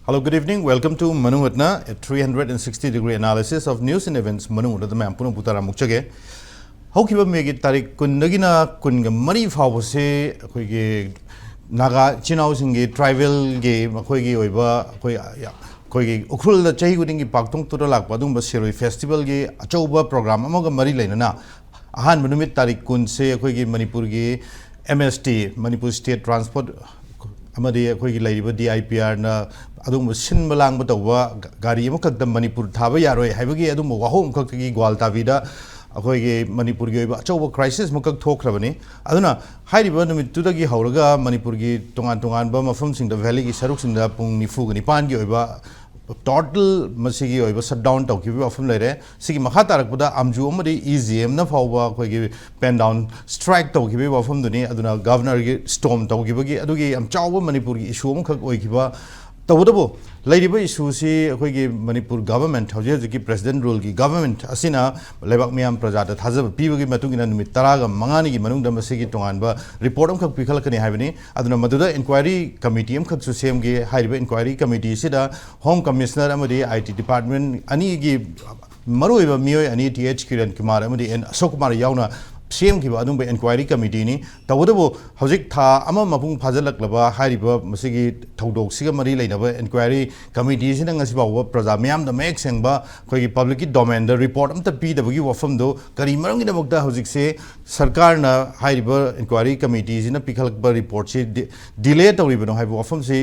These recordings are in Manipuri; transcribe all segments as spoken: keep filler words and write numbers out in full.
Hello, good evening. Welcome to Manuhotna, a three hundred sixty degree analysis of news and events. ꯃꯅꯨꯡꯗ ꯃꯌꯥꯝ ꯄꯨꯝꯅꯃꯛꯄꯨ ꯇꯔꯥꯝꯅ ꯑꯣꯛꯆꯒꯦ꯫ ꯍꯧꯈꯤꯕ ꯃꯦꯒꯤ ꯇꯥꯔꯤꯛ ꯀꯨꯟꯗꯒꯤꯅ ꯀꯨꯟꯒ ꯃꯔꯤ ꯐꯥꯎꯕꯁꯦ ꯑꯩꯈꯣꯏꯒꯤ ꯅꯥꯒꯥ ꯏꯆꯤꯟ ꯏꯅꯥꯎꯁꯤꯡꯒꯤ, ꯇ꯭ꯔꯥꯏꯕꯦꯜꯒꯤ, ꯃꯈꯣꯏꯒꯤ ꯑꯣꯏꯕ ꯑꯩꯈꯣꯏ, ꯑꯩꯈꯣꯏꯒꯤ ꯎꯈ꯭ꯔꯨꯜꯗ ꯆꯍꯤ ꯈꯨꯗꯤꯡꯒꯤ ꯄꯥꯡꯊꯣꯛꯇꯨꯅ ꯂꯥꯛꯄ ꯑꯗꯨꯒꯨꯝꯕ ꯁꯤꯔꯣꯏ ꯐꯦꯁꯇꯤꯚꯦꯜꯒꯤ ꯑꯆꯧꯕ ꯄ꯭ꯔꯣꯒ꯭ꯔꯥꯝ ꯑꯃꯒ ꯃꯔꯤ ꯂꯩꯅꯅ ꯑꯍꯥꯟꯕ ꯅꯨꯃꯤꯠ ꯇꯥꯔꯤꯛ ꯀꯨꯟꯁꯦ ꯑꯩꯈꯣꯏꯒꯤ ꯃꯅꯤꯄꯨꯔꯒꯤ M S T, Manipur state transport, ꯑꯃꯗꯤ ꯑꯩꯈꯣꯏꯒꯤ ꯂꯩꯔꯤꯕ D I P Rꯅ ꯑꯗꯨꯒꯨꯝꯕ ꯁꯤꯟꯕ ꯂꯥꯡꯕ ꯇꯧꯕ ꯒꯥꯔꯤ ꯑꯃꯈꯛꯇ ꯃꯅꯤꯄꯨꯔ ꯊꯥꯕ ꯌꯥꯔꯣꯏ ꯍꯥꯏꯕꯒꯤ ꯑꯗꯨꯝꯕ ꯋꯥꯍꯧ ꯑꯃꯈꯛꯇꯒꯤ ꯒ꯭ꯋꯥꯜ ꯇꯥꯕꯤꯗ ꯑꯩꯈꯣꯏꯒꯤ ꯃꯅꯤꯄꯨꯔꯒꯤ ꯑꯣꯏꯕ ꯑꯆꯧꯕ ꯀ꯭ꯔꯥꯏꯁꯤꯁ ꯑꯃꯈꯛ ꯊꯣꯛꯈ꯭ꯔꯕꯅꯤ꯫ ꯑꯗꯨꯅ ꯍꯥꯏꯔꯤꯕ ꯅꯨꯃꯤꯠꯇꯨꯗꯒꯤ ꯍꯧꯔꯒ ꯃꯅꯤꯄꯨꯔꯒꯤ ꯇꯣꯉꯥꯟ ꯇꯣꯉꯥꯟꯕ ꯃꯐꯝꯁꯤꯡꯗ, ꯚꯦꯂꯤꯒꯤ ꯁꯔꯨꯛꯁꯤꯡꯗ ꯄꯨꯡ ꯅꯤꯐꯨꯒ ꯅꯤꯄꯥꯟꯒꯤ ꯑꯣꯏꯕ ꯇꯣꯇꯦꯜ ꯃꯁꯤꯒꯤ ꯑꯣꯏꯕ ꯁꯠꯗꯥꯎꯟ ꯇꯧꯈꯤꯕꯒꯤ ꯋꯥꯐꯝ ꯂꯩꯔꯦ꯫ ꯁꯤꯒꯤ ꯃꯈꯥ ꯇꯥꯔꯛꯄꯗ ꯑꯝꯖꯨ ꯑꯃꯗꯤ E G Mꯅ ꯐꯥꯎꯕ ꯑꯩꯈꯣꯏꯒꯤ ꯄꯦꯟ ꯗꯥꯎꯟ ꯁ꯭ꯇ꯭ꯔꯥꯏꯛ ꯇꯧꯈꯤꯕꯒꯤ ꯋꯥꯐꯝꯗꯨꯅꯤ꯫ ꯑꯗꯨꯅ ꯒꯚꯔꯅꯔꯒꯤ ꯁ꯭ꯇꯣꯝ ꯇꯧꯈꯤꯕꯒꯤ ꯑꯗꯨꯒꯤ ꯌꯥꯝ ꯆꯥꯎꯕ ꯃꯅꯤꯄꯨꯔꯒꯤ ꯏꯁꯨ ꯑꯃꯈꯛ ꯑꯣꯏꯈꯤꯕ꯫ ꯇꯧꯕꯇꯕꯨ ꯂꯩꯔꯤꯕ ꯏꯁꯨꯁꯤ ꯑꯩꯈꯣꯏꯒꯤ ꯃꯅꯤꯄꯨꯔ ꯒꯚꯔꯟꯃꯦꯟꯠ, ꯍꯧꯖꯤꯛ ꯍꯧꯖꯤꯛꯀꯤ ꯄ꯭ꯔꯦꯁꯤꯗꯦꯟꯠ ꯔꯨꯜꯒꯤ ꯒꯚꯔꯟꯃꯦꯟꯠ ꯑꯁꯤꯅ ꯂꯩꯕꯥꯛ ꯃꯤꯌꯥꯝ ꯄ꯭ꯔꯖꯥꯗ ꯊꯥꯖꯕ ꯄꯤꯕꯒꯤ ꯃꯇꯨꯡ ꯏꯟꯅ ꯅꯨꯃꯤꯠ ꯇꯔꯥꯒ ꯃꯉꯥꯅꯤꯒꯤ ꯃꯅꯨꯡꯗ ꯃꯁꯤꯒꯤ ꯇꯣꯉꯥꯟꯕ ꯔꯤꯄꯣꯔꯠ ꯑꯃꯈꯛ ꯄꯤꯈꯠꯂꯛꯀꯅꯤ ꯍꯥꯏꯕꯅꯤ꯫ ꯑꯗꯨꯅ ꯃꯗꯨꯗ ꯏꯟꯀ꯭ꯋꯥꯏꯔꯤ ꯀꯃꯤꯇꯤ ꯑꯃꯈꯛꯁꯨ ꯁꯦꯝꯒꯦ꯫ ꯍꯥꯏꯔꯤꯕ ꯏꯟꯀ꯭ꯋꯥꯏꯔꯤ ꯀꯃꯤꯇꯤꯁꯤꯗ ꯍꯣꯝ ꯀꯃꯤꯁꯅꯔ ꯑꯃꯗꯤ I T ꯗꯤꯄꯥꯔꯠꯃꯦꯟꯠ ꯑꯅꯤꯒꯤ ꯃꯔꯨꯑꯣꯏꯕ ꯃꯤꯑꯣꯏ ꯑꯅꯤ, T H ꯀꯤꯔꯟ ꯀꯨꯃꯥꯔ ꯑꯃꯗꯤ N ꯑꯁꯣꯛ ꯀꯨꯃꯥꯔ ꯌꯥꯎꯅ ꯁꯦꯝꯈꯤꯕ ꯑꯗꯨꯒꯨꯝꯕ ꯏꯟꯀ꯭ꯋꯥꯏꯔꯤ ꯀꯃꯤꯇꯤꯅꯤ꯫ ꯇꯧꯕꯇꯕꯨ ꯍꯧꯖꯤꯛ ꯊꯥ ꯑꯃ ꯃꯄꯨꯡ ꯐꯥꯖꯤꯜꯂꯛꯂꯕ ꯍꯥꯏꯔꯤꯕ ꯃꯁꯤꯒꯤ ꯊꯧꯗꯣꯛꯁꯤꯒ ꯃꯔꯤ ꯂꯩꯅꯕ ꯏꯟꯀ꯭ꯋꯥꯏꯔꯤ ꯀꯃꯤꯇꯤꯁꯤꯅ ꯉꯁꯤ ꯐꯥꯎꯕ ꯄ꯭ꯔꯖꯥ ꯃꯤꯌꯥꯝꯗ ꯃꯌꯦꯛ ꯁꯦꯡꯕ ꯑꯩꯈꯣꯏꯒꯤ ꯄꯕ꯭ꯂꯤꯛꯀꯤ ꯗꯣꯃꯦꯟꯗ ꯔꯤꯄꯣꯔꯠ ꯑꯝꯇ ꯄꯤꯗꯕꯒꯤ ꯋꯥꯐꯝꯗꯨ ꯀꯔꯤ ꯃꯔꯝꯒꯤꯗꯃꯛꯇ ꯍꯧꯖꯤꯛꯁꯦ ꯁꯔꯀꯥꯔꯅ ꯍꯥꯏꯔꯤꯕ ꯏꯟꯀ꯭ꯋꯥꯏꯔꯤ ꯀꯃꯤꯇꯤꯁꯤꯅ ꯄꯤꯈꯠꯂꯛꯄ ꯔꯤꯄꯣꯔꯠꯁꯤ ꯗꯤ-, ꯗꯤꯂꯦ ꯇꯧꯔꯤꯕꯅꯣ ꯍꯥꯏꯕ ꯋꯥꯐꯝꯁꯤ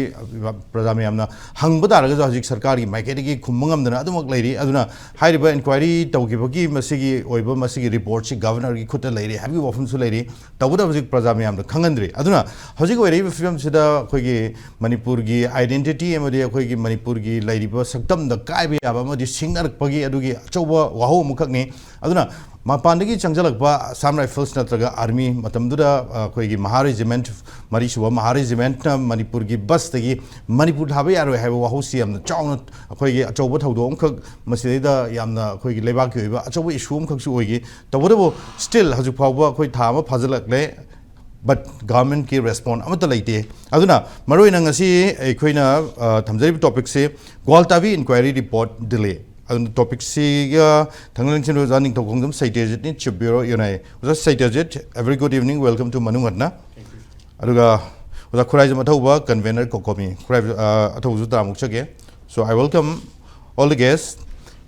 ꯄ꯭ꯔꯖꯥ ꯃꯌꯥꯝꯅ ꯍꯪꯕ ꯇꯥꯔꯒꯁꯨ ꯍꯧꯖꯤꯛ ꯁꯔꯀꯥꯔꯒꯤ ꯃꯥꯏꯀꯩꯗꯒꯤ ꯈꯨꯝꯕ ꯉꯝꯗꯅ ꯑꯗꯨꯃꯛ ꯂꯩꯔꯤ꯫ ꯑꯗꯨꯅ ꯍꯥꯏꯔꯤꯕ ꯏꯟꯀ꯭ꯋꯥꯏꯔꯤ ꯇꯧꯈꯤꯕꯒꯤ ꯃꯁꯤꯒꯤ ꯑꯣꯏꯕ ꯃꯁꯤꯒꯤ ꯔꯤꯄꯣꯔꯠꯁꯤ ꯒꯚꯔꯅꯔꯒꯤ ꯈꯨꯠꯇ ꯂꯩꯔꯤ ꯍꯥꯏꯕꯒꯤ ꯋꯥꯐꯝꯁꯨ ꯂꯩꯔꯤ꯫ ꯇꯧꯕꯇꯕꯨ ꯍꯧꯖꯤꯛ ꯄ꯭ꯔꯖꯥ ꯃꯌꯥꯝꯗ ꯈꯪꯍꯟꯗ꯭ꯔꯤ꯫ ꯑꯗꯨꯅ ꯍꯧꯖꯤꯛ ꯑꯣꯏꯔꯛꯏꯕ ꯐꯤꯕꯝꯁꯤꯗ ꯑꯩꯈꯣꯏꯒꯤ ꯃꯅꯤꯄꯨꯔꯒꯤ ꯑꯥꯏꯗꯦꯟꯇꯤꯇꯤ ꯑꯃꯗꯤ ꯑꯩꯈꯣꯏꯒꯤ ꯃꯅꯤꯄꯨꯔꯒꯤ ꯂꯩꯔꯤꯕ ꯁꯛꯇꯝꯗ ꯀꯥꯏꯕ ꯌꯥꯕ ꯑꯃꯗꯤ ꯁꯤꯡꯅꯔꯛꯄꯒꯤ ꯑꯗꯨꯒꯤ ꯑꯆꯧꯕ ꯋꯥꯍꯧ ꯑꯃꯈꯛꯅꯤ꯫ ꯑꯗꯨꯅ ꯃꯄꯥꯟꯗꯒꯤ ꯆꯪꯁꯤꯜꯂꯛꯄ ꯑꯁꯥꯝ ꯔꯥꯏꯐꯜꯁ ꯅꯠꯇ꯭ꯔꯒ ꯑꯥꯔꯃꯤ, ꯃꯇꯝꯗꯨꯗ, ꯑ, ꯑꯩꯈꯣꯏꯒꯤ ꯃꯍꯥ ꯔꯦꯖꯤꯃꯦꯟꯠ, ꯃꯔꯤꯁꯨꯕ ꯃꯍꯥ ꯔꯦꯖꯤꯃꯦꯟꯠꯅ ꯃꯅꯤꯄꯨꯔꯒꯤ ꯕꯁꯇꯒꯤ ꯃꯅꯤꯄꯨꯔ ꯊꯥꯕ ꯌꯥꯔꯣꯏ ꯍꯥꯏꯕ ꯋꯥꯍꯧꯁꯤ ꯌꯥꯝꯅ ꯆꯥꯎꯅ, ꯑꯩꯈꯣꯏꯒꯤ ꯑꯆꯧꯕ ꯊꯧꯗꯣꯛ ꯑꯃꯈꯛ, ꯃꯁꯤꯗꯩꯗ ꯌꯥꯝꯅ ꯑꯩꯈꯣꯏꯒꯤ ꯂꯩꯕꯥꯛꯀꯤ ꯑꯣꯏꯕ ꯑꯆꯧꯕ ꯏꯁꯨ ꯑꯃꯈꯛꯁꯨ ꯑꯣꯏꯈꯤ꯫ ꯇꯧꯕꯇꯕꯨ still ꯍꯧꯖꯤꯛ ꯐꯥꯎꯕ ꯑꯩꯈꯣꯏ ꯊꯥ ꯑꯃ ꯐꯥꯖꯤꯜꯂꯛꯂꯦ꯫ but government ꯀꯤ response ꯑꯃꯠꯇ ꯂꯩꯇꯦ꯫ ꯑꯗꯨꯅ ꯃꯔꯨꯑꯣꯏꯅ ꯉꯁꯤ ꯑꯩꯈꯣꯏꯅ ꯑ, ꯊꯝꯖꯔꯤꯕ topic ꯁꯤ ꯒ꯭ꯋꯥꯜꯇꯥꯕꯤ inquiry report delay꯫ ꯑꯗꯨꯅ topic ꯁꯤꯒ ꯊꯪꯅ ꯂꯩꯁꯤꯟꯕ ꯑꯣꯖꯥ ꯅꯤꯡꯊꯧꯈꯣꯡꯖꯝ ꯁꯩꯇꯦꯖꯤꯠꯅꯤ, Chief Bureau UNI꯫ ꯑꯣꯖꯥ ꯁꯩꯇꯦꯖꯤꯠ, a very good evening, welcome to ꯃꯅꯨꯡ ꯍꯟꯅ꯫ ꯑꯗꯨꯒ ꯑꯣꯖꯥ ꯈꯨꯔꯥꯏꯖꯝ ꯑꯊꯧꯕ, convener COCOMI, ꯈꯨꯔꯥꯏ, ꯑ, ꯑꯊꯧꯕꯁꯨ ꯇꯔꯥꯃꯨꯛ ꯆꯠꯀꯦ꯫ So I welcome all the guests꯫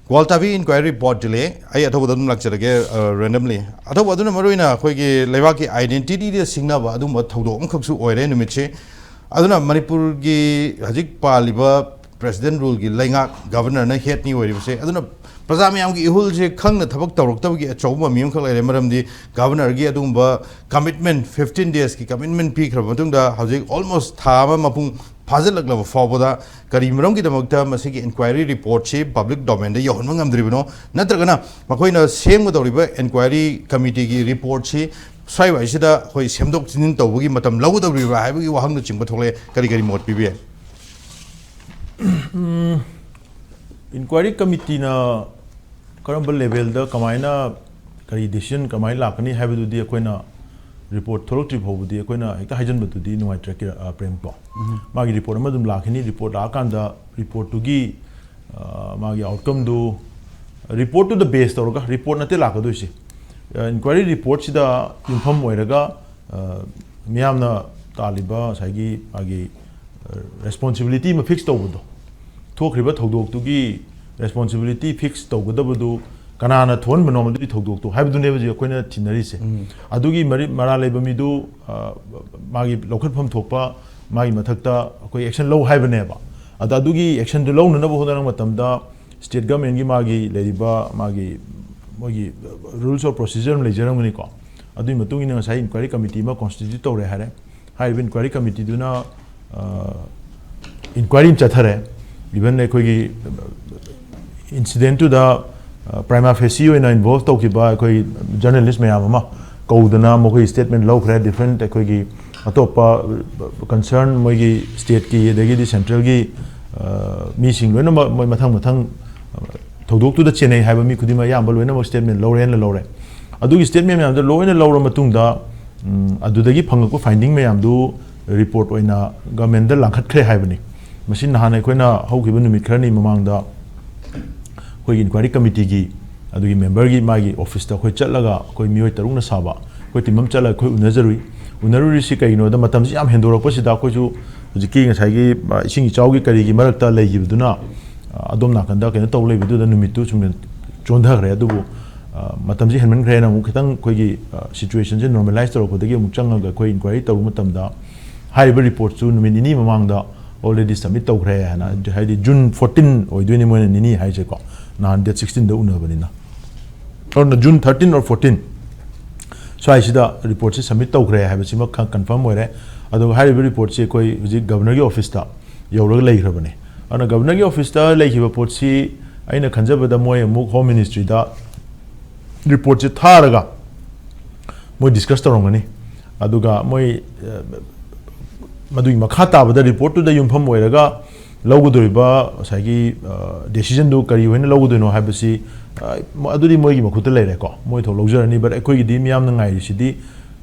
ꯒ꯭ꯋꯥꯜꯇꯥꯕꯤ inquiry report delay꯫ ꯑꯩ ꯑꯊꯧꯕꯗ ꯑꯗꯨꯝ ꯂꯥꯛꯆꯔꯒꯦ, ꯑ, randomly꯫ ꯑꯊꯧꯕ, ꯑꯗꯨꯅ ꯃꯔꯨꯑꯣꯏꯅ ꯑꯩꯈꯣꯏꯒꯤ ꯂꯩꯕꯥꯛꯀꯤ identity ꯗ ꯁꯤꯡꯅꯕ ꯑꯗꯨꯒꯨꯝꯕ ꯊꯧꯗꯣꯛ ꯑꯃꯈꯛꯁꯨ ꯑꯣꯏꯔꯦ ꯅꯨꯃꯤꯠꯁꯤ꯫ ꯑꯗꯨꯅ ꯃꯅꯤꯄꯨꯔꯒꯤ ꯍꯧꯖꯤꯛ ꯄꯥꯜꯂꯤꯕ president rule ꯒꯤ ꯂꯩꯉꯥꯛ, governor ꯅ head ꯅꯤ ꯑꯣꯏꯔꯤꯕꯁꯦ꯫ ꯑꯗꯨꯅ ꯄ꯭ꯔꯖꯥ ꯃꯌꯥꯝꯒꯤ ꯏꯍꯨꯜꯁꯦ ꯈꯪꯅ ꯊꯕꯛ ꯇꯧꯔꯛꯇꯕꯒꯤ ꯑꯆꯧꯕ ꯃꯃꯤ ꯑꯃꯈꯛ ꯂꯩꯔꯦ꯫ ꯃꯔꯝꯗꯤ governor ꯒꯤ ꯑꯗꯨꯒꯨꯝꯕ commitment, fifteen days ꯀꯤ commitment ꯄꯤꯈ꯭ꯔꯕ ꯃꯇꯨꯡꯗ ꯍꯧꯖꯤꯛ almost ꯊꯥ ꯑꯃ ꯃꯄꯨꯡ ꯐꯥꯖꯤꯜꯂꯛꯂꯕ ꯐꯥꯎꯕꯗ ꯀꯔꯤ ꯃꯔꯝꯒꯤꯗꯃꯛꯇ ꯃꯁꯤꯒꯤ inquiry report ꯁꯤ public domain ꯗ ꯌꯧꯍꯟꯕ ꯉꯝꯗ꯭ꯔꯤꯕꯅꯣ? ꯅꯠꯇ꯭ꯔꯒꯅ ꯃꯈꯣꯏꯅ ꯁꯦꯝꯒꯗꯧꯔꯤꯕ inquiry committee ꯒꯤ report ꯁꯤ ꯁ꯭ꯋꯥꯏꯋꯥꯏꯁꯤꯗ ꯑꯩꯈꯣꯏ ꯁꯦꯝꯗꯣꯛ ꯁꯦꯝꯖꯤꯟ ꯇꯧꯕꯒꯤ ꯃꯇꯝ ꯂꯧꯒꯗꯧꯔꯤꯕ꯭ꯔꯥ ꯍꯥꯏꯕꯒꯤ ꯋꯥꯍꯪꯅꯆꯤꯡꯕ ꯊꯣꯛꯂꯛꯑꯦ꯫ ꯀꯔꯤ ꯀꯔꯤ ꯃꯣꯠ ꯄꯤꯕꯤ ꯌꯥꯏ? Inquiry committee ꯅ ꯀꯔꯝꯕ level ꯗ ꯀꯃꯥꯏꯅ, ꯀꯔꯤ decision ꯀꯃꯥꯏꯅ ꯂꯥꯛꯀꯅꯤ ꯍꯥꯏꯕꯗꯨꯗꯤ ꯑꯩꯈꯣꯏꯅ report ꯊꯣꯛꯂꯛꯇ꯭ꯔꯤ ꯐꯥꯎꯕꯗꯤ ꯑꯩꯈꯣꯏꯅ ꯍꯦꯛꯇ ꯍꯥꯏꯖꯟꯕꯗꯨꯗꯤ ꯅꯨꯡꯉꯥꯏꯇ꯭ꯔꯦ, ꯀꯤꯔ-, ꯑ, ꯄ꯭ꯔꯦꯝ ꯀꯣ꯫ ꯃꯥꯒꯤ report ꯑꯃ ꯑꯗꯨꯝ ꯂꯥꯛꯈꯤꯅꯤ꯫ Report ꯂꯥꯛꯑꯀꯥꯟꯗ report ꯇꯨꯒꯤ, ꯑ, ꯃꯥꯒꯤ outcome ꯗꯨ, report ꯇꯨꯗ base ꯇꯧꯔꯒ, report ꯅꯠꯇꯦ ꯂꯥꯛꯀꯗꯣꯏꯁꯦ꯫ ꯑ, inquiry report ꯁꯤꯗ ꯌꯨꯝꯐꯝ ꯑꯣꯏꯔꯒ, ꯑ, ꯃꯤꯌꯥꯝꯅ ꯇꯥꯜꯂꯤꯕ ꯉꯁꯥꯏꯒꯤ ꯃꯥꯒꯤ, ꯑ, responsibility ꯑꯃ fix ꯇꯧꯕꯗꯣ, ꯊꯣꯛꯈ꯭ꯔꯤꯕ ꯊꯧꯗꯣꯛꯇꯨꯒꯤ responsibility fix ꯇꯧꯒꯗꯕꯗꯨ ꯀꯅꯥꯅ ꯊꯣꯛꯍꯟꯕꯅꯣ ꯃꯗꯨꯒꯤ ꯊꯧꯗꯣꯛꯇꯣ ꯍꯥꯏꯕꯗꯨꯅꯦꯕ ꯍꯧꯖꯤꯛ ꯑꯩꯈꯣꯏꯅ ꯊꯤꯅꯔꯤꯁꯦ꯫ ꯑꯗꯨꯒꯤ ꯃꯔꯤ-, ꯃꯔꯥꯜ ꯂꯩꯕ ꯃꯤꯗꯨ, ꯑ, ꯃꯥꯒꯤ ꯂꯧꯈꯠꯐꯝ ꯊꯣꯛꯄ ꯃꯥꯒꯤ ꯃꯊꯛꯇ ꯑꯩꯈꯣꯏ action ꯂꯧ ꯍꯥꯏꯕꯅꯦꯕ꯫ ꯑꯗ ꯑꯗꯨꯒꯤ action ꯗꯨ ꯂꯧꯅꯅꯕ ꯍꯣꯠꯅꯔꯛꯄ ꯃꯇꯝꯗ state government ꯀꯤ ꯃꯥꯒꯤ ꯂꯩꯔꯤꯕ ꯃꯥꯒꯤ, ꯃꯣꯏꯒꯤ rules of procedure ꯑꯃ ꯂꯩꯖꯔꯝꯒꯅꯤꯀꯣ꯫ ꯑꯗꯨꯒꯤ ꯃꯇꯨꯡ ꯏꯟꯅ ꯉꯁꯥꯏ inquiry committee ꯑꯃ constitute ꯇꯧꯔꯦ ꯍꯥꯏꯔꯦ꯫ ꯍꯥꯏꯔꯤꯕ inquiry committee ꯗꯨꯅ, ꯑ, inquiry ꯑꯃ ꯆꯠꯊꯔꯦ꯫ Even ꯑꯩꯈꯣꯏꯒꯤ incident ꯇꯨꯗ, ꯑ, prima facie ꯑꯣꯏꯅ involve ꯇꯧꯈꯤꯕ ꯑꯩꯈꯣꯏ journalist ꯃꯌꯥꯝ ꯑꯃ ꯀꯧꯗꯅ ꯃꯈꯣꯏ statement ꯂꯧꯈ꯭ꯔꯦ꯫ Different ꯑꯩꯈꯣꯏꯒꯤ ꯑꯇꯣꯞꯄ, ꯑ, concern ꯃꯣꯏꯒꯤ state ꯀꯤ ꯑꯗꯒꯤꯗꯤ central ꯒꯤ, ꯑ, ꯃꯤꯁꯤꯡ ꯂꯣꯏꯅꯃꯛ ꯃꯣꯏ ꯃꯊꯪ ꯃꯊꯪ, ꯑ, ꯊꯧꯗꯣꯛꯇꯨꯗ ꯆꯦꯟꯅꯩ ꯍꯥꯏꯕ ꯃꯤ ꯈꯨꯗꯤꯡꯃꯛ ꯑꯌꯥꯝꯕ ꯂꯣꯏꯅꯃꯛ statement ꯂꯧꯔꯦꯅ ꯂꯧꯔꯦ꯫ ꯑꯗꯨꯒꯤ statement ꯃꯌꯥꯝꯗꯣ ꯂꯣꯏꯅ ꯂꯧꯔ ꯃꯇꯨꯡꯗ, ꯎꯝ, ꯑꯗꯨꯗꯒꯤ ꯐꯪꯂꯛꯄ finding ꯃꯌꯥꯝꯗꯨ report ꯑꯣꯏꯅ government ꯗ ꯂꯥꯡꯈꯠꯈ꯭ꯔꯦ ꯍꯥꯏꯕꯅꯤ꯫ ꯃꯁꯤ ꯅꯍꯥꯟ ꯑꯩꯈꯣꯏꯅ ꯍꯧꯈꯤꯕ ꯅꯨꯃꯤꯠ ꯈꯔꯅꯤ ꯃꯃꯥꯡꯗ ꯑꯩꯈꯣꯏꯒꯤ inquiry committee ꯒꯤ ꯑꯗꯨꯒꯤ member ꯒꯤ ꯃꯥꯒꯤ office ꯇ ꯑꯩꯈꯣꯏ ꯆꯠꯂꯒ, ꯑꯩꯈꯣꯏ ꯃꯤꯑꯣꯏ ꯇꯔꯨꯛꯅ ꯁꯥꯕ, ꯑꯩꯈꯣꯏ team ꯑꯃ ꯆꯠꯂꯒ ꯑꯩꯈꯣꯏ ꯎꯅꯖꯔꯨꯏ꯫ ꯎꯅꯔꯨꯔꯤꯁꯤ ꯀꯩꯒꯤꯅꯣꯗ, ꯃꯇꯝꯁꯤ ꯌꯥꯝ ꯍꯦꯟꯗꯣꯔꯛꯄꯁꯤꯗ ꯑꯩꯈꯣꯏꯁꯨ ꯍꯧꯖꯤꯛꯀꯤ ꯉꯁꯥꯏꯒꯤ, ꯑ, ꯏꯁꯤꯡ ꯏꯆꯥꯎꯒꯤ ꯀꯔꯤꯒꯤ ꯃꯔꯛꯇ ꯂꯩꯈꯤꯕꯗꯨꯅ, ꯑ, ꯑꯗꯣꯝ ꯅꯥꯀꯟꯗ ꯀꯩꯅꯣ ꯇꯧ ꯂꯩꯕꯗꯨꯗ ꯅꯨꯃꯤꯠꯇꯨ ꯁꯨꯝ ꯆꯣꯟꯊꯈ꯭ꯔꯦ꯫ ꯑꯗꯨꯕꯨ, ꯑ, ꯃꯇꯝꯁꯤ ꯍꯦꯟꯃꯟꯈ꯭ꯔꯦꯅ ꯑꯃꯨꯛ ꯈꯤꯇꯪ ꯑꯩꯈꯣꯏꯒꯤ, ꯑ, situation ꯁꯦ normalize ꯇꯧꯔꯛꯄꯗꯒꯤ ꯑꯃꯨꯛ ꯆꯪꯉꯒ ꯑꯩꯈꯣꯏ inquiry ꯇꯧꯕ ꯃꯇꯝꯗ, ꯍꯥꯏꯔꯤꯕ report ꯁꯨ ꯅꯨꯃꯤꯠ ꯅꯤꯅꯤ ꯃꯃꯥꯡꯗ already submit ꯇꯧꯈ꯭ꯔꯦ ꯍꯥꯏꯅ, ꯍꯥꯏꯗꯤ June fourteen ꯑꯣꯏꯗꯣꯏꯅꯤ ꯃꯣꯏꯅ ꯅꯤꯅꯤ ꯍꯥꯏꯁꯦꯀꯣ, ꯅꯍꯥꯟ date sixteen ꯗ ꯎꯅꯕꯅꯤꯅ꯫ ꯑꯗꯨꯅ June thirteen or fourteen ꯁ꯭ꯋꯥꯏꯁꯤꯗ report ꯁꯤ submit ꯇꯧꯈ꯭ꯔꯦ ꯍꯥꯏꯕꯁꯤꯃ ꯈ-, confirm ꯑꯣꯏꯔꯦ꯫ ꯑꯗꯨꯒ ꯍꯥꯏꯔꯤꯕ report ꯁꯤ ꯑꯩꯈꯣꯏ ꯍꯧꯖꯤꯛ Governor ꯒꯤ office ꯇ ꯌꯧꯔꯒ ꯂꯩꯈ꯭ꯔꯕꯅꯦ꯫ ꯑꯗꯨꯅ Governor ꯒꯤ office ꯇ ꯂꯩꯈꯤꯕ ꯄꯣꯠꯁꯤ ꯑꯩꯅ ꯈꯟꯖꯕꯗ ꯃꯣꯏ ꯑꯃꯨꯛ Home Ministry ꯗ report ꯁꯤ ꯊꯥꯔꯒ ꯃꯣꯏ discuss ꯇꯧꯔꯝꯒꯅꯤ꯫ ꯑꯗꯨꯒ ꯃꯣꯏ, ꯑ, ꯃꯗꯨꯒꯤ ꯃꯈꯥ ꯇꯥꯕꯗ report ꯇꯨꯗ ꯌꯨꯝꯐꯝ ꯑꯣꯏꯔꯒ ꯂꯧꯒꯗꯧꯔꯤꯕ ꯉꯁꯥꯏꯒꯤ, ꯑ, decision ꯗꯨ ꯀꯔꯤ ꯑꯣꯏꯅ ꯂꯧꯒꯗꯣꯏꯅꯣ ꯍꯥꯏꯕꯁꯤ, ꯑ, ꯃ-, ꯑꯗꯨꯗꯤ ꯃꯣꯏꯒꯤ ꯃꯈꯨꯠꯇ ꯂꯩꯔꯦꯀꯣ, ꯃꯣꯏ ꯊꯣꯛ ꯂꯧꯖꯔꯅꯤ꯫ But ꯑꯩꯈꯣꯏꯒꯤꯗꯤ ꯃꯤꯌꯥꯝꯅ ꯉꯥꯏꯔꯤꯁꯤꯗꯤ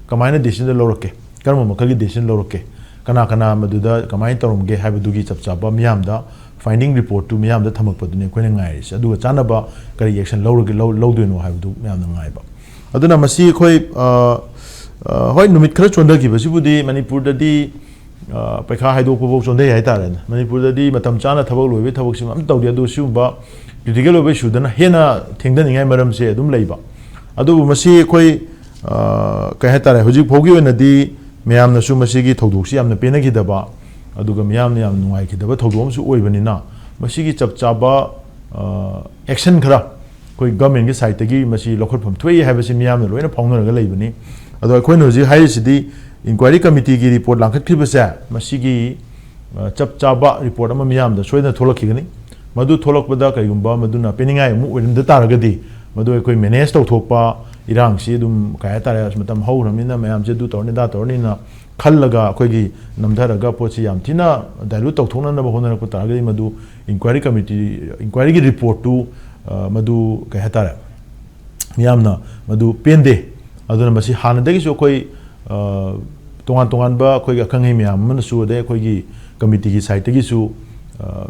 ꯀꯃꯥꯏꯅ decision ꯗꯨ ꯂꯧꯔꯛꯀꯦ, ꯀꯔꯝꯕ ꯃꯈꯜꯒꯤ decision ꯂꯧꯔꯛꯀꯦ, ꯀꯅꯥ ꯀꯅꯥ ꯃꯗꯨꯗ ꯀꯃꯥꯏꯅ ꯇꯧꯔꯝꯒꯦ ꯍꯥꯏꯕꯗꯨꯒꯤ ꯆꯞ ꯆꯥꯕ ꯃꯤꯌꯥꯝꯗ finding report ꯇꯨ ꯃꯤꯌꯥꯝꯗ ꯊꯝꯃꯛꯄꯗꯨꯅꯤ ꯑꯩꯈꯣꯏꯅ ꯉꯥꯏꯔꯤꯁꯦ꯫ ꯑꯗꯨꯒ ꯆꯥꯟꯅꯕ ꯀꯔꯤ action ꯂꯧꯔꯒꯦ, ꯂꯧ-, ꯂꯧꯗꯣꯏꯅꯣ ꯍꯥꯏꯕꯗꯨ ꯃꯌꯥꯝꯅ ꯉꯥꯏꯕ꯫ ꯑꯗꯨꯅ ꯃꯁꯤ ꯑꯩꯈꯣꯏ, ꯑ, ꯑ, ꯍꯣꯏ, ꯅꯨꯃꯤꯠ ꯈꯔ ꯆꯣꯟꯊꯈꯤꯕꯁꯤꯕꯨꯗꯤ ꯃꯅꯤꯄꯨꯔꯗꯗꯤ, ꯑ, ꯄꯩꯈꯥ ꯍꯥꯏꯗꯣꯛꯄꯐꯥꯎ ꯆꯣꯟꯊꯩ ꯍꯥꯏꯇꯥꯔꯦꯅꯦ꯫ ꯃꯅꯤꯄꯨꯔꯗꯗꯤ ꯃꯇꯝ ꯆꯥꯅ ꯊꯕꯛ ꯂꯣꯏꯕꯒꯤ ꯊꯕꯛꯁꯤꯃ ꯑꯝꯇ ꯇꯧꯗꯦ꯫ ꯑꯗꯨ ꯁꯤꯒꯨꯝꯕ critical ꯑꯣꯏꯕ issue ꯗꯅ ꯍꯦꯟꯅ ꯊꯦꯡꯊꯅꯤꯡꯉꯥꯏ ꯃꯔꯝꯁꯦ ꯑꯗꯨꯝ ꯂꯩꯕ꯫ ꯑꯗꯨꯕꯨ ꯃꯁꯤ ꯑꯩꯈꯣꯏ, ꯑ, ꯀꯩ ꯍꯥꯏꯇꯥꯔꯦ, ꯍꯧꯖꯤꯛ ꯐꯥꯎꯒꯤ ꯑꯣꯏꯅꯗꯤ ꯃꯌꯥꯝꯅꯁꯨ ꯃꯁꯤꯒꯤ ꯊꯧꯗꯣꯛꯁꯤ ꯌꯥꯝꯅ ꯄꯦꯟꯅꯈꯤꯗꯕ, ꯑꯗꯨꯒ ꯃꯤꯌꯥꯝꯅ ꯌꯥꯝ ꯅꯨꯡꯉꯥꯏꯈꯤꯗꯕ ꯊꯧꯗꯣꯛ ꯑꯃꯁꯨ ꯑꯣꯏꯕꯅꯤꯅ, ꯃꯁꯤꯒꯤ ꯆꯞ ꯆꯥꯕ, ꯑ, action ꯈꯔ ꯑꯩꯈꯣꯏ government ꯀꯤ side ꯇꯒꯤ ꯃꯁꯤ ꯂꯧꯈꯠꯐꯝ ꯊꯣꯛꯏ ꯍꯥꯏꯕꯁꯤ ꯃꯤꯌꯥꯝꯅ ꯂꯣꯏꯅ ꯐꯥꯎꯅꯔꯒ ꯂꯩꯕꯅꯤ꯫ ꯑꯗꯣ ꯑꯩꯈꯣꯏꯅ ꯍꯧꯖꯤꯛ ꯍꯥꯏꯔꯤꯁꯤꯗꯤ, inquiry committee ꯒꯤ report ꯂꯥꯡꯈꯠꯈ꯭ꯔꯤꯕꯁꯦ, ꯃꯁꯤꯒꯤ, ꯑ, ꯆꯞ ꯆꯥꯕ report ꯑꯃ ꯃꯤꯌꯥꯝꯗ ꯁꯣꯏꯗꯅ ꯊꯣꯛꯂꯛꯈꯤꯒꯅꯤ꯫ ꯃꯗꯨ ꯊꯣꯛꯂꯛꯄꯗ ꯀꯔꯤꯒꯨꯝꯕ ꯃꯗꯨꯅ ꯄꯦꯟꯅꯤꯡꯉꯥꯏ ꯑꯃꯨꯛ ꯑꯣꯏꯔꯝꯗ ꯇꯥꯔꯒꯗꯤ, ꯃꯗꯨ ꯑꯩꯈꯣꯏ manage ꯇꯧꯊꯣꯛꯄ, ꯏꯔꯥꯡꯁꯤ ꯑꯗꯨꯝ, ꯀꯩ ꯍꯥꯏꯇꯥꯔꯦ, ꯃꯇꯝ ꯍꯧꯈ꯭ꯔꯕꯅꯤꯅ ꯃꯌꯥꯝꯁꯦ ꯑꯗꯨ ꯇꯧꯔꯅꯤ, ꯑꯗꯥ ꯇꯧꯔꯅꯤꯅ ꯈꯜꯂꯒ ꯑꯩꯈꯣꯏꯒꯤ ꯅꯝꯊꯔꯒ ꯄꯣꯠꯁꯤ ꯌꯥꯝ ꯊꯤꯅ dilute ꯇꯧꯊꯣꯛꯅꯅꯕ ꯍꯣꯠꯅꯔꯛꯄ ꯇꯥꯔꯒꯗꯤ, ꯃꯗꯨ inquiry committee, inquiry ꯒꯤ report ꯇꯨ, ꯑ, ꯃꯗꯨ, ꯀꯩ ꯍꯥꯏꯇꯥꯔꯦ, ꯃꯤꯌꯥꯝꯅ ꯃꯗꯨ ꯄꯦꯟꯗꯦ꯫ ꯑꯗꯨꯅ ꯃꯁꯤ ꯍꯥꯟꯅꯗꯒꯤꯁꯨ ꯑꯩꯈꯣꯏ, ꯑ, ꯇꯣꯉꯥꯟ ꯇꯣꯉꯥꯟꯕ ꯑꯩꯈꯣꯏꯒꯤ ꯑꯈꯪ ꯑꯍꯩ ꯃꯌꯥꯝ ꯑꯃꯅꯁꯨ, ꯑꯗꯩ ꯑꯩꯈꯣꯏꯒꯤ ꯀꯃꯤꯇꯤꯒꯤ ꯁꯥꯏꯠꯇꯒꯤꯁꯨ, ꯑ,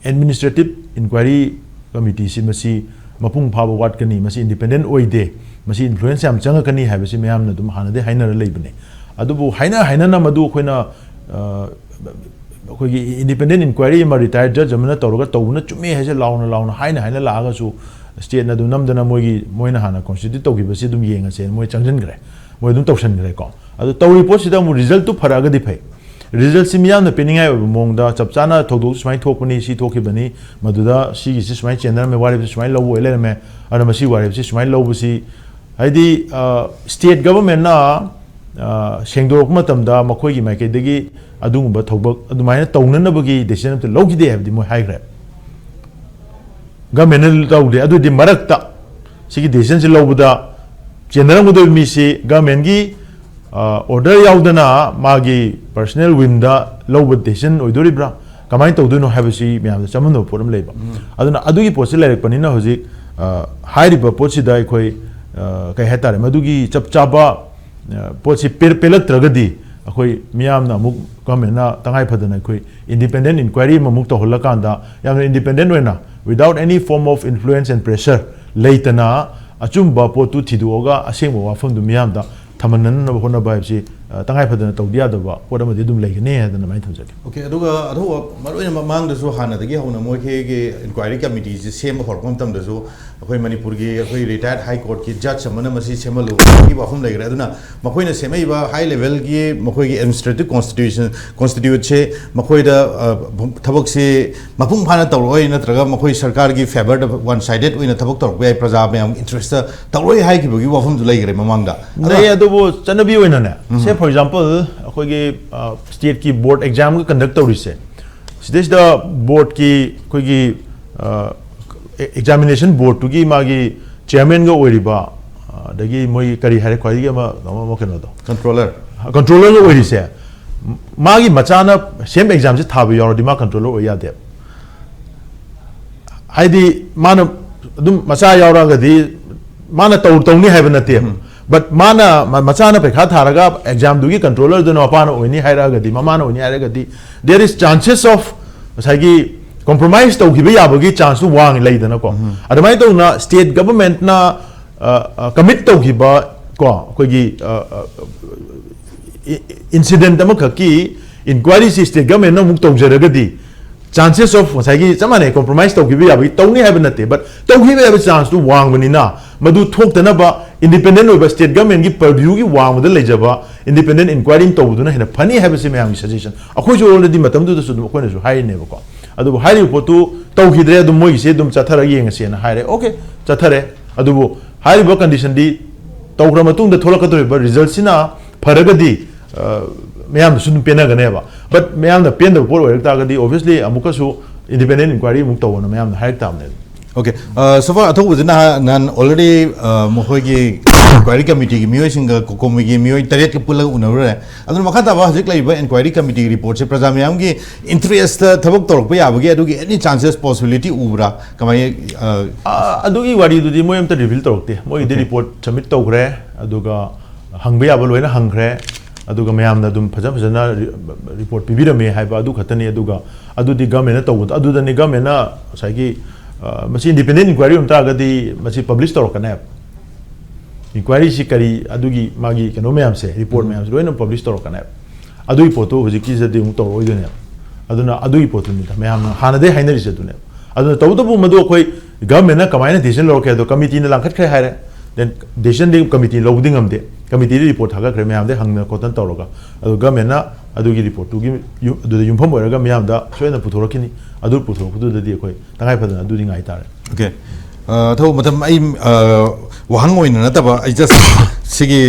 ꯑꯦꯗꯃꯤꯅꯤꯁꯇ꯭ꯔꯦꯇꯤꯚ ꯏꯟꯀ꯭ꯋꯥꯏꯔꯤ ꯀꯃꯤꯇꯤꯁꯤ ꯃꯁꯤ ꯃꯄꯨꯡ ꯐꯥꯕ ꯋꯥꯠꯀꯅꯤ, ꯃꯁꯤ ꯏꯟꯗꯤꯄꯦꯟꯗꯦꯟ ꯑꯣꯏꯗꯦ, ꯃꯁꯤ ꯏꯟꯐ꯭ꯂꯨꯌꯦꯟꯁ ꯌꯥꯝ ꯆꯪꯉꯛꯀꯅꯤ ꯍꯥꯏꯕꯁꯤ ꯃꯌꯥꯝꯅ ꯑꯗꯨꯝ ꯍꯥꯟꯅꯗꯩ ꯍꯥꯏꯅꯔ ꯂꯩꯕꯅꯦ꯫ ꯑꯗꯨꯕꯨ ꯍꯥꯏꯅ ꯍꯥꯏꯅꯅ ꯃꯗꯨ ꯑꯩꯈꯣꯏꯅ, ꯑ, ꯑꯩꯈꯣꯏꯒꯤ ꯏꯟꯗꯤꯄꯦꯟꯗꯦꯟ ꯏꯟꯀ꯭ꯋꯥꯏꯔꯤ ꯑꯃ ꯔꯤꯇꯥꯌꯔ ꯖꯖ ꯑꯃꯅ ꯇꯧꯔꯒ ꯇꯧꯕꯅ ꯆꯨꯝꯃꯦ ꯍꯥꯏꯁꯦ ꯂꯥꯎꯅ ꯂꯥꯎꯅ ꯍꯥꯏꯅ ꯍꯥꯏꯅ ꯂꯥꯛꯑꯒꯁꯨ, ꯁ꯭ꯇꯦꯠꯅ ꯑꯗꯨ ꯅꯝꯗꯅ ꯃꯣꯏꯒꯤ, ꯃꯣꯏꯅ ꯍꯥꯟꯅ ꯀꯣꯟꯁꯇꯤꯇ꯭ꯌꯨꯠ ꯇꯧꯈꯤꯕꯁꯤ ꯑꯗꯨꯝ ꯌꯦꯡꯉꯁꯦꯅ ꯃꯣꯏ ꯆꯪꯁꯤꯟꯈ꯭ꯔꯦ, ꯃꯣꯏ ꯑꯗꯨꯝ ꯇꯧꯁꯟꯈ꯭ꯔꯦꯀꯣ꯫ ꯑꯗꯨ ꯇꯧꯔꯤ ꯄꯣꯠꯁꯤꯗ ꯑꯃꯨꯛ ꯔꯤꯖꯜꯠꯇꯨ ꯐꯔꯛꯑꯒꯗꯤ ꯐꯩ꯫ ꯔꯤꯖꯜꯠꯁꯤ ꯃꯤꯌꯥꯝꯅ ꯄꯤꯅꯤꯡꯉꯥꯏ ꯑꯣꯏꯕ ꯃꯑꯣꯡꯗ, ꯆꯞ ꯆꯥꯅ ꯊꯧꯗꯣꯛ ꯁꯨꯃꯥꯏꯅ ꯊꯣꯛꯄꯅꯤ, ꯁꯤ ꯊꯣꯛꯈꯤꯕꯅꯤ, ꯃꯗꯨꯗ ꯁꯤꯒꯤꯁꯤ ꯁꯨꯃꯥꯏꯅ ꯆꯦꯟꯅꯔꯝꯃꯦ, ꯋꯥꯔꯦꯞꯁꯤ ꯁꯨꯃꯥꯏꯅ ꯂꯧꯕ ꯑꯣꯏ ꯂꯩꯔꯝꯃꯦ, ꯑꯗꯨꯅ ꯃꯁꯤ ꯋꯥꯔꯦꯞꯁꯤ ꯁꯨꯃꯥꯏꯅ ꯂꯧꯕꯁꯤ, ꯍꯥꯏꯗꯤ, ꯑ, ꯁ꯭ꯇꯦꯠ ꯒꯚꯔꯟꯃꯦꯟꯠꯅ, ꯑ, ꯁꯦꯡꯗꯣꯔꯛꯄ ꯃꯇꯝꯗ ꯃꯈꯣꯏꯒꯤ ꯃꯥꯏꯀꯩꯗꯒꯤ ꯑꯗꯨꯒꯨꯝꯕ ꯊꯕꯛ ꯑꯗꯨꯃꯥꯏꯅ ꯇꯧꯅꯅꯕꯒꯤ ꯗꯤꯁꯤꯖꯟ ꯑꯝꯇ ꯂꯧꯈꯤꯗꯦ ꯍꯥꯏꯕꯗꯤ ꯃꯣꯏ ꯍꯥꯏꯈ꯭ꯔꯦ꯫ ꯒꯚꯔꯟꯃꯦꯟꯠꯅ ꯂꯧꯗꯦ꯫ ꯑꯗꯨꯗꯤ ꯃꯔꯛꯇ ꯁꯤꯒꯤ ꯗꯤꯁꯤꯖꯟꯁꯤ ꯂꯧꯕꯗ ꯆꯦꯟꯅꯔꯝꯒꯗꯣꯏꯕ ꯃꯤꯁꯤ ꯒꯚꯔꯟꯃꯦꯟꯠꯀꯤ, ꯑ, ꯑꯣꯔꯗꯔ ꯌꯥꯎꯗꯅ ꯃꯥꯒꯤ ꯄꯔꯁꯅꯦꯜ ꯋꯤꯝꯗ ꯂꯧꯕ ꯗꯤꯁꯤꯖꯟ ꯑꯣꯏꯗꯣꯔꯤꯕ꯭ꯔꯥ, ꯀꯃꯥꯏꯅ ꯇꯧꯗꯣꯏꯅꯣ ꯍꯥꯏꯕꯁꯤ ꯃꯌꯥꯝꯗ ꯆꯃꯝꯅꯕ ꯄꯣꯠ ꯑꯃ ꯂꯩꯕ꯫ ꯑꯗꯨꯅ ꯑꯗꯨꯒꯤ ꯄꯣꯠꯁꯤ ꯂꯩꯔꯛꯄꯅꯤꯅ ꯍꯧꯖꯤꯛ, ꯑ, ꯍꯥꯏꯔꯤꯕ ꯄꯣꯠꯁꯤꯗ ꯑꯩꯈꯣꯏ, ꯑ, ꯀꯩ ꯍꯥꯏꯇꯥꯔꯦ, ꯃꯗꯨꯒꯤ ꯆꯞ ꯆꯥꯕ, ꯑ, ꯄꯣꯠꯁꯤ ꯄꯦ-, ꯄꯦꯜꯂꯛꯇ꯭ꯔꯒꯗꯤ ꯑꯩꯈꯣꯏ ꯃꯤꯌꯥꯝꯅ ꯑꯃꯨꯛ ꯒꯚꯔꯟꯃꯦꯟꯠꯅ ꯇꯉꯥꯏ ꯐꯗꯅ ꯑꯩꯈꯣꯏ ꯏꯟꯗꯤꯄꯦꯟꯗꯦꯟ ꯏꯟꯀ꯭ꯋꯥꯏꯔꯤ ꯑꯃꯃꯨꯛ ꯇꯧꯍꯜꯂꯀꯥꯟꯗ ꯌꯥꯝꯅ ꯏꯟꯗꯤꯄꯦꯟꯗꯦꯟ ꯑꯣꯏꯅ, without any form of influence and pressure ꯂꯩꯇꯅ, ꯑꯆꯨꯝꯕ ꯄꯣꯠꯇꯨ ꯊꯤꯗꯣꯛꯑꯒ ꯑꯁꯦꯡꯕ ꯋꯥꯐꯝꯗꯨ ꯃꯤꯌꯥꯝꯗ ꯊꯝꯍꯟꯅꯅꯕ ꯍꯣꯠꯅꯕ ꯍꯥꯏꯕꯁꯤ, ꯑ, ꯇꯉꯥꯏ ꯐꯗꯅ ꯇꯧꯗ ꯌꯥꯗꯕ ꯄꯣꯠ ꯑꯃꯗꯤ ꯑꯗꯨꯝ ꯂꯩꯒꯅꯤ ꯍꯥꯏꯗꯅ ꯑꯗꯨꯃꯥꯏꯅ ꯊꯝꯖꯒꯦ꯫ ꯑꯣꯀꯦ, ꯑꯗꯨꯒ ꯑꯊꯧꯕ ꯃꯔꯨꯑꯣꯏꯅ ꯃꯃꯥꯡꯗꯁꯨ ꯍꯥꯟꯅꯗꯒꯤ ꯍꯧꯅ ꯃꯣꯏꯈꯣꯏꯒꯤ ꯏꯟꯀ꯭ꯋꯥꯏꯔꯤ ꯀꯃꯤꯇꯤꯁꯦ ꯁꯦꯝꯕ ꯍꯧꯔꯛꯄ ꯃꯇꯝꯗꯁꯨ ꯑꯩꯈꯣꯏ ꯃꯅꯤꯄꯨꯔꯒꯤ ꯑꯩꯈꯣꯏ ꯔꯤꯇꯥꯌꯔꯠ ꯍꯥꯏ ꯀꯣꯔꯠꯀꯤ ꯖꯖ ꯑꯃꯅ ꯃꯁꯤ ꯁꯦꯝꯍꯜꯂꯨ ꯍꯥꯏꯕꯒꯤ ꯋꯥꯐꯝ ꯂꯩꯈ꯭ꯔꯦ꯫ ꯑꯗꯨꯅ ꯃꯈꯣꯏꯅ ꯁꯦꯝꯃꯛꯏꯕ ꯍꯥꯏ ꯂꯦꯚꯦꯜꯒꯤ ꯃꯈꯣꯏꯒꯤ ꯑꯦꯗꯃꯤꯅꯤꯁꯇ꯭ꯔꯦꯇꯤꯚ ꯀꯣꯟꯁꯇꯤꯇ꯭ꯌꯨꯁꯟ, ꯀꯣꯟꯁꯇꯤꯇ꯭ꯌꯨꯠꯁꯦ ꯃꯈꯣꯏꯗ, ꯑ, ꯊꯕꯛꯁꯦ ꯃꯄꯨꯡ ꯐꯥꯅ ꯇꯧꯔꯛꯑꯣꯏ, ꯅꯠꯇ꯭ꯔꯒ ꯃꯈꯣꯏ ꯁꯔꯀꯥꯔꯒꯤ ꯐꯦꯚꯔꯗ ꯋꯥꯟ ꯁꯥꯏꯗꯦꯠ ꯑꯣꯏꯅ ꯊꯕꯛ ꯇꯧꯔꯛꯄ ꯌꯥꯏ, ꯄ꯭ꯔꯖꯥ ꯃꯌꯥꯝꯒꯤ ꯏꯟꯇꯔꯦꯁꯇ ꯇꯧꯔꯣꯏ ꯍꯥꯏꯈꯤꯕꯒꯤ ꯋꯥꯐꯝꯁꯨ ꯂꯩꯈ꯭ꯔꯦ ꯃꯃꯥꯡꯗ꯫ ꯑꯗꯨꯅ ꯂꯩ, ꯑꯗꯨꯕꯨ ꯆꯠꯅꯕꯤ ꯑꯣꯏꯅꯅꯦ, ꯎꯝ꯫ Say for example, ꯑꯩꯈꯣꯏꯒꯤ, ꯑ, ꯁ꯭ꯇꯦꯠꯀꯤ ꯕꯣꯔꯗ ꯑꯦꯛꯖꯥꯝꯒ ꯀꯟꯗꯛ ꯇꯧꯔꯤꯁꯦ, ꯁꯤꯗꯩꯁꯤꯗ ꯕꯣꯔꯗꯀꯤ ꯑꯩꯈꯣꯏꯒꯤ, ꯑ, ꯑꯦ-, ꯑꯦꯛꯖꯥꯃꯤꯅꯦꯁꯟ ꯕꯣꯔꯗꯇꯨꯒꯤ ꯃꯥꯒꯤ ꯆꯤꯌꯔꯃꯦꯟꯒ ꯑꯣꯏꯔꯤꯕ, ꯑ, ꯑꯗꯒꯤ ꯃꯣꯏ ꯀꯔꯤ ꯍꯥꯏꯔꯦ ꯈ꯭ꯋꯥꯏꯗꯒꯤ ꯑꯃ, ꯑꯃ, ꯑꯃ ꯀꯩꯅꯣꯗꯣ? ꯀꯟꯇ꯭ꯔꯣꯂꯔ꯫ ꯀꯟꯇ꯭ꯔꯣꯂꯔꯒ ꯑꯣꯏꯔꯤꯁꯦ, ꯃꯥꯒꯤ ꯃꯆꯥꯅ ꯁꯦꯝ ꯑꯦꯛꯖꯥꯝꯁꯦ ꯊꯥꯕ ꯌꯥꯎꯔꯗꯤ ꯃꯥ ꯀꯟꯇ꯭ꯔꯣꯂꯔ ꯑꯣꯏ ꯌꯥꯗꯦꯕ꯫ ꯍꯥꯏꯗꯤ ꯃꯥꯅ ꯑꯗꯨꯝ ꯃꯆꯥ ꯌꯥꯎꯔꯛꯑꯒꯗꯤ ꯃꯥꯅ ꯇꯧ-, ꯇꯧꯅꯤ ꯍꯥꯏꯕ ꯅꯠꯇꯦꯕ꯫ ꯎꯝ꯫ But ꯃꯥꯅ ꯃ- ꯃꯆꯥꯅ ꯄꯩꯈꯥ ꯊꯥꯔꯒ ꯑꯦꯛꯖꯥꯝꯗꯨꯒꯤ ꯀꯟꯇ꯭ꯔꯣꯂꯔꯗꯨꯅ ꯃꯄꯥꯅ ꯑꯣꯏꯅꯤ ꯍꯥꯏꯔꯛꯑꯒꯗꯤ, ꯃꯃꯥꯅ ꯑꯣꯏꯅꯤ ꯍꯥꯏꯔꯒꯗꯤ, there is chances of ꯉꯁꯥꯏꯒꯤ ꯀꯣꯝꯄ꯭ꯔꯣꯃꯥꯏꯁ ꯇꯧꯈꯤꯕ ꯌꯥꯕꯒꯤ ꯆꯥꯟꯁꯇꯨ ꯋꯥꯡꯉꯤ ꯂꯩꯗꯅꯀꯣ꯫ ꯑꯗꯨꯃꯥꯏꯅ ꯇꯧꯅ ꯁ꯭ꯇꯦꯠ ꯒꯚꯔꯟꯃꯦꯟꯠꯅ ꯀꯃꯤꯠ ꯇꯧꯈꯤꯕ ꯀꯣ, ꯑꯩꯈꯣꯏꯒꯤ ꯏꯟꯁꯤꯗꯦꯟꯠ ꯑꯃꯈꯛꯀꯤ ꯏꯟꯀ꯭ꯋꯥꯏꯔꯤꯁꯤ ꯁ꯭ꯇꯦꯠ ꯒꯚꯔꯟꯃꯦꯟꯠꯅ ꯑꯃꯨꯛ ꯇꯧꯖꯔꯒꯗꯤ, ꯆꯥꯟꯁꯦꯁ ꯑꯣꯐ ꯉꯁꯥꯏꯒꯤ ꯆꯞ ꯃꯥꯟꯅꯩ, ꯀꯣꯝꯄ꯭ꯔꯣꯃꯥꯏꯁ ꯇꯧꯈꯤꯕ ꯌꯥꯕꯒꯤ, ꯇꯧꯅꯤ ꯍꯥꯏꯕ ꯅꯠꯇꯦ, ꯕꯠ ꯇꯧꯈꯤꯕ ꯌꯥꯕ ꯆꯥꯟꯁꯇꯨ ꯋꯥꯡꯕꯅꯤꯅ, ꯃꯗꯨ ꯊꯣꯛꯇꯅꯕ ꯏꯟꯗꯤꯄꯦꯟꯗꯦꯟꯠ ꯑꯣꯏꯕ ꯁ꯭ꯇꯦꯠ ꯒꯚꯔꯟꯃꯦꯟꯠꯀꯤ ꯄꯔꯚ꯭ꯌꯨꯒꯤ ꯋꯥꯡꯃꯗ ꯂꯩꯖꯕ ꯏꯟꯗꯤꯄꯦꯟꯗꯦꯟꯠ ꯏꯟꯀ꯭ꯋꯥꯏꯔꯤ ꯑꯃ ꯇꯧꯕꯗꯨꯅ ꯍꯦꯟꯅ ꯐꯅꯤ ꯍꯥꯏꯕꯁꯤ ꯃꯌꯥꯝꯒꯤ ꯁꯖꯦꯁꯟ꯫ ꯑꯩꯈꯣꯏꯁꯨ ꯑꯣꯜꯔꯦꯗꯤ ꯃꯇꯝꯗꯨꯗꯁꯨ ꯑꯗꯨꯝ ꯑꯩꯈꯣꯏꯅꯁꯨ ꯍꯥꯏꯔꯤꯅꯦꯕꯀꯣ꯫ ꯑꯗꯨꯕꯨ ꯍꯥꯏꯔꯤꯕ ꯄꯣꯠꯇꯨ ꯇꯧꯈꯤꯗ꯭ꯔꯦ, ꯑꯗꯨꯝ ꯃꯣꯏꯒꯤꯁꯦ ꯑꯗꯨꯝ ꯆꯠꯊꯔꯒ ꯌꯦꯡꯉꯁꯦꯅ ꯍꯥꯏꯔꯦ꯫ ꯑꯣꯀꯦ, ꯆꯠꯊꯔꯦ꯫ ꯑꯗꯨꯕꯨ ꯍꯥꯏꯔꯤꯕ ꯀꯟꯗꯤꯁꯟꯗꯤ ꯇꯧꯈ꯭ꯔ ꯃꯇꯨꯡꯗ ꯊꯣꯛꯂꯛꯀꯗꯧꯔꯤꯕ ꯔꯤꯖꯜꯠꯁꯤꯅ ꯐꯔꯒꯗꯤ, ꯑ, ꯃꯌꯥꯝꯗꯁꯨ ꯑꯗꯨꯝ ꯄꯦꯟꯅꯒꯅꯦꯕ꯫ ꯕꯠ ꯃꯌꯥꯝꯅ ꯄꯦꯟꯗꯕ ꯄꯣꯠ ꯑꯣꯏꯔꯛ ꯇꯥꯔꯒꯗꯤ, ꯑꯣꯕꯤꯌꯁꯂꯤ ꯑꯃꯨꯛꯀꯁꯨ ꯏꯟꯗꯤꯄꯦꯟꯗꯦꯟꯠ ꯏꯟꯀ꯭ꯋꯥꯏꯔꯤ ꯑꯃꯨꯛ ꯇꯧꯑꯣꯅ ꯃꯌꯥꯝꯅ ꯍꯥꯏꯔꯛ ꯇꯥꯕꯅꯦ꯫ ꯑꯣꯀꯦ, ꯁꯣꯐꯥ ꯑꯊꯧꯕꯁꯤꯅ ꯅꯍꯥꯟ ꯑꯣꯜꯔꯦꯗꯤ ꯃꯈꯣꯏꯒꯤ ꯏꯟꯀ꯭ꯋꯥꯏꯔꯤ ꯀꯃꯤꯇꯤꯒꯤ ꯃꯤꯑꯣꯏꯁꯤꯡꯒ ꯀꯣꯀꯣꯃꯤꯒꯤ ꯃꯤꯑꯣꯏ ꯇꯔꯦꯠꯀ ꯄꯨꯜꯂꯒ ꯎꯅꯔꯨꯔꯦ꯫ ꯑꯗꯨꯅ ꯃꯈꯥ ꯇꯥꯕ ꯍꯧꯖꯤꯛ ꯂꯩꯔꯤꯕ ꯏꯟꯀ꯭ꯋꯥꯏꯔꯤ ꯀꯃꯤꯇꯤꯒꯤ ꯔꯤꯄꯣꯔꯠꯁꯦ ꯄ꯭ꯔꯖꯥ ꯃꯌꯥꯝꯒꯤ ꯏꯟꯇꯔꯦꯁꯇ ꯊꯕꯛ ꯇꯧꯔꯛꯄ ꯌꯥꯕꯒꯤ ꯑꯗꯨꯒꯤ ꯑꯦꯅꯤ ꯆꯥꯟꯁꯦꯁ, ꯄꯣꯁꯤꯕꯤꯂꯤꯇꯤ ꯎꯕ꯭ꯔꯥ? ꯀꯃꯥꯏꯅ? ꯑ, ꯑꯗꯨꯒꯤ ꯋꯥꯔꯤꯗꯨꯗꯤ ꯃꯣꯏ ꯑꯝꯇ ꯔꯤꯚꯤꯜ ꯇꯧꯔꯛꯇꯦ꯫ ꯃꯣꯏꯒꯤꯗꯤ ꯔꯤꯄꯣꯔꯠ ꯁꯕꯃꯤꯠ ꯇꯧꯈ꯭ꯔꯦ, ꯑꯗꯨꯒ ꯍꯪꯕ ꯌꯥꯕ ꯂꯣꯏꯅ ꯍꯪꯈ꯭ꯔꯦ, ꯑꯗꯨꯒ ꯃꯌꯥꯝꯅ ꯑꯗꯨꯝ ꯐꯖ ꯐꯖꯅ ꯔꯤ-, ꯔꯤꯄꯣꯔꯠ ꯄꯤꯕꯤꯔꯝꯃꯦ ꯍꯥꯏꯕ ꯑꯗꯨ ꯈꯛꯇꯅꯤ꯫ ꯑꯗꯨꯒ ꯑꯗꯨꯗꯤ ꯒꯚꯔꯟꯃꯦꯟꯠꯅ ꯇꯧꯕꯗ, ꯑꯗꯨꯗꯅꯤ ꯒꯚꯔꯟꯃꯦꯟꯠꯅ ꯉꯁꯥꯏꯒꯤ, ꯑ, ꯃꯁꯤ ꯏꯟꯗꯤꯄꯦꯟꯗꯦꯟꯠ ꯏꯟꯀ꯭ꯋꯥꯏꯔꯤ ꯑꯣꯏꯕ ꯇꯥꯔꯒꯗꯤ ꯃꯁꯤ ꯄꯕ꯭ꯂꯤꯁ ꯇꯧꯔꯛꯀꯅꯦꯕ꯫ ꯏꯟꯀ꯭ꯋꯥꯏꯔꯤꯁꯤ ꯀꯔꯤ, ꯑꯗꯨꯒꯤ ꯃꯥꯒꯤ ꯀꯩꯅꯣ ꯃꯌꯥꯝꯁꯦ, ꯔꯤꯄꯣꯔꯠ ꯃꯌꯥꯝꯁꯦ ꯂꯣꯏꯅ ꯄꯕ꯭ꯂꯤꯁ ꯇꯧꯔꯛꯀꯅꯦꯕ꯫ ꯑꯗꯨꯒꯤ ꯄꯣꯠꯇꯨ ꯍꯧꯖꯤꯛꯀꯤꯁꯤꯗꯗꯤ ꯑꯃꯨꯛ ꯇꯧꯔꯛꯑꯣꯏꯗꯣꯏꯅꯦꯕ꯫ ꯑꯗꯨꯅ ꯑꯗꯨꯒꯤ ꯄꯣꯠꯇꯨꯅꯤꯗ ꯃꯌꯥꯝꯅ ꯍꯥꯟꯅꯗꯩ ꯍꯥꯏꯅꯔꯤꯁꯦ ꯑꯗꯨꯅꯦꯕ꯫ ꯑꯗꯨꯅ ꯇꯧꯕꯇꯕꯨ ꯃꯗꯨ ꯑꯩꯈꯣꯏ ꯒꯚꯔꯟꯃꯦꯟꯠꯅ ꯀꯃꯥꯏꯅ ꯗꯤꯁꯤꯖꯟ ꯂꯧꯔꯛꯀꯦ ꯍꯥꯏꯗꯣ, ꯀꯃꯤꯇꯤꯅ ꯂꯥꯡꯈꯠꯈ꯭ꯔꯦ ꯍꯥꯏꯔꯦ, ꯗꯦꯟ ꯗꯤꯁꯤꯖꯟꯗꯤ ꯀꯃꯤꯇꯤꯅ ꯂꯧꯕꯗꯤ ꯉꯝꯗꯦ꯫ ꯀꯃꯤꯇꯤꯗ ꯔꯤꯄꯣꯔꯠ ꯊꯥꯒꯠꯈ꯭ꯔꯦ, ꯃꯌꯥꯝꯗꯩ ꯍꯪꯗꯅ ꯈꯣꯠꯇꯅ ꯇꯧꯔꯒ, ꯑꯗꯨ ꯒꯚꯔꯟꯃꯦꯟꯠꯅ ꯑꯗꯨꯒꯤ ꯔꯤꯄꯣꯔꯠꯇꯨꯒꯤ ꯌꯨ-, ꯑꯗꯨꯗ ꯌꯨꯝꯐꯝ ꯑꯣꯏꯔꯒ ꯃꯤꯌꯥꯝꯗ ꯁꯣꯏꯗꯅ ꯄꯨꯊꯣꯔꯛꯈꯤꯅꯤ꯫ ꯑꯗꯨ ꯄꯨꯊꯣꯔꯛꯄꯗꯨꯗꯗꯤ ꯑꯩꯈꯣꯏ ꯇꯉꯥꯏ ꯐꯗꯅ ꯑꯗꯨꯗꯤ ꯉꯥꯏ ꯇꯥꯔꯦ꯫ ꯑꯣꯀꯦ꯫ ꯑ, ꯊꯧ ꯃꯇꯝ ꯑꯩ, ꯑ, ꯋꯥꯍꯪ ꯑꯣꯏꯅ ꯅꯠꯇꯕ, ꯑꯩ ꯖꯁ ꯁꯤꯒꯤ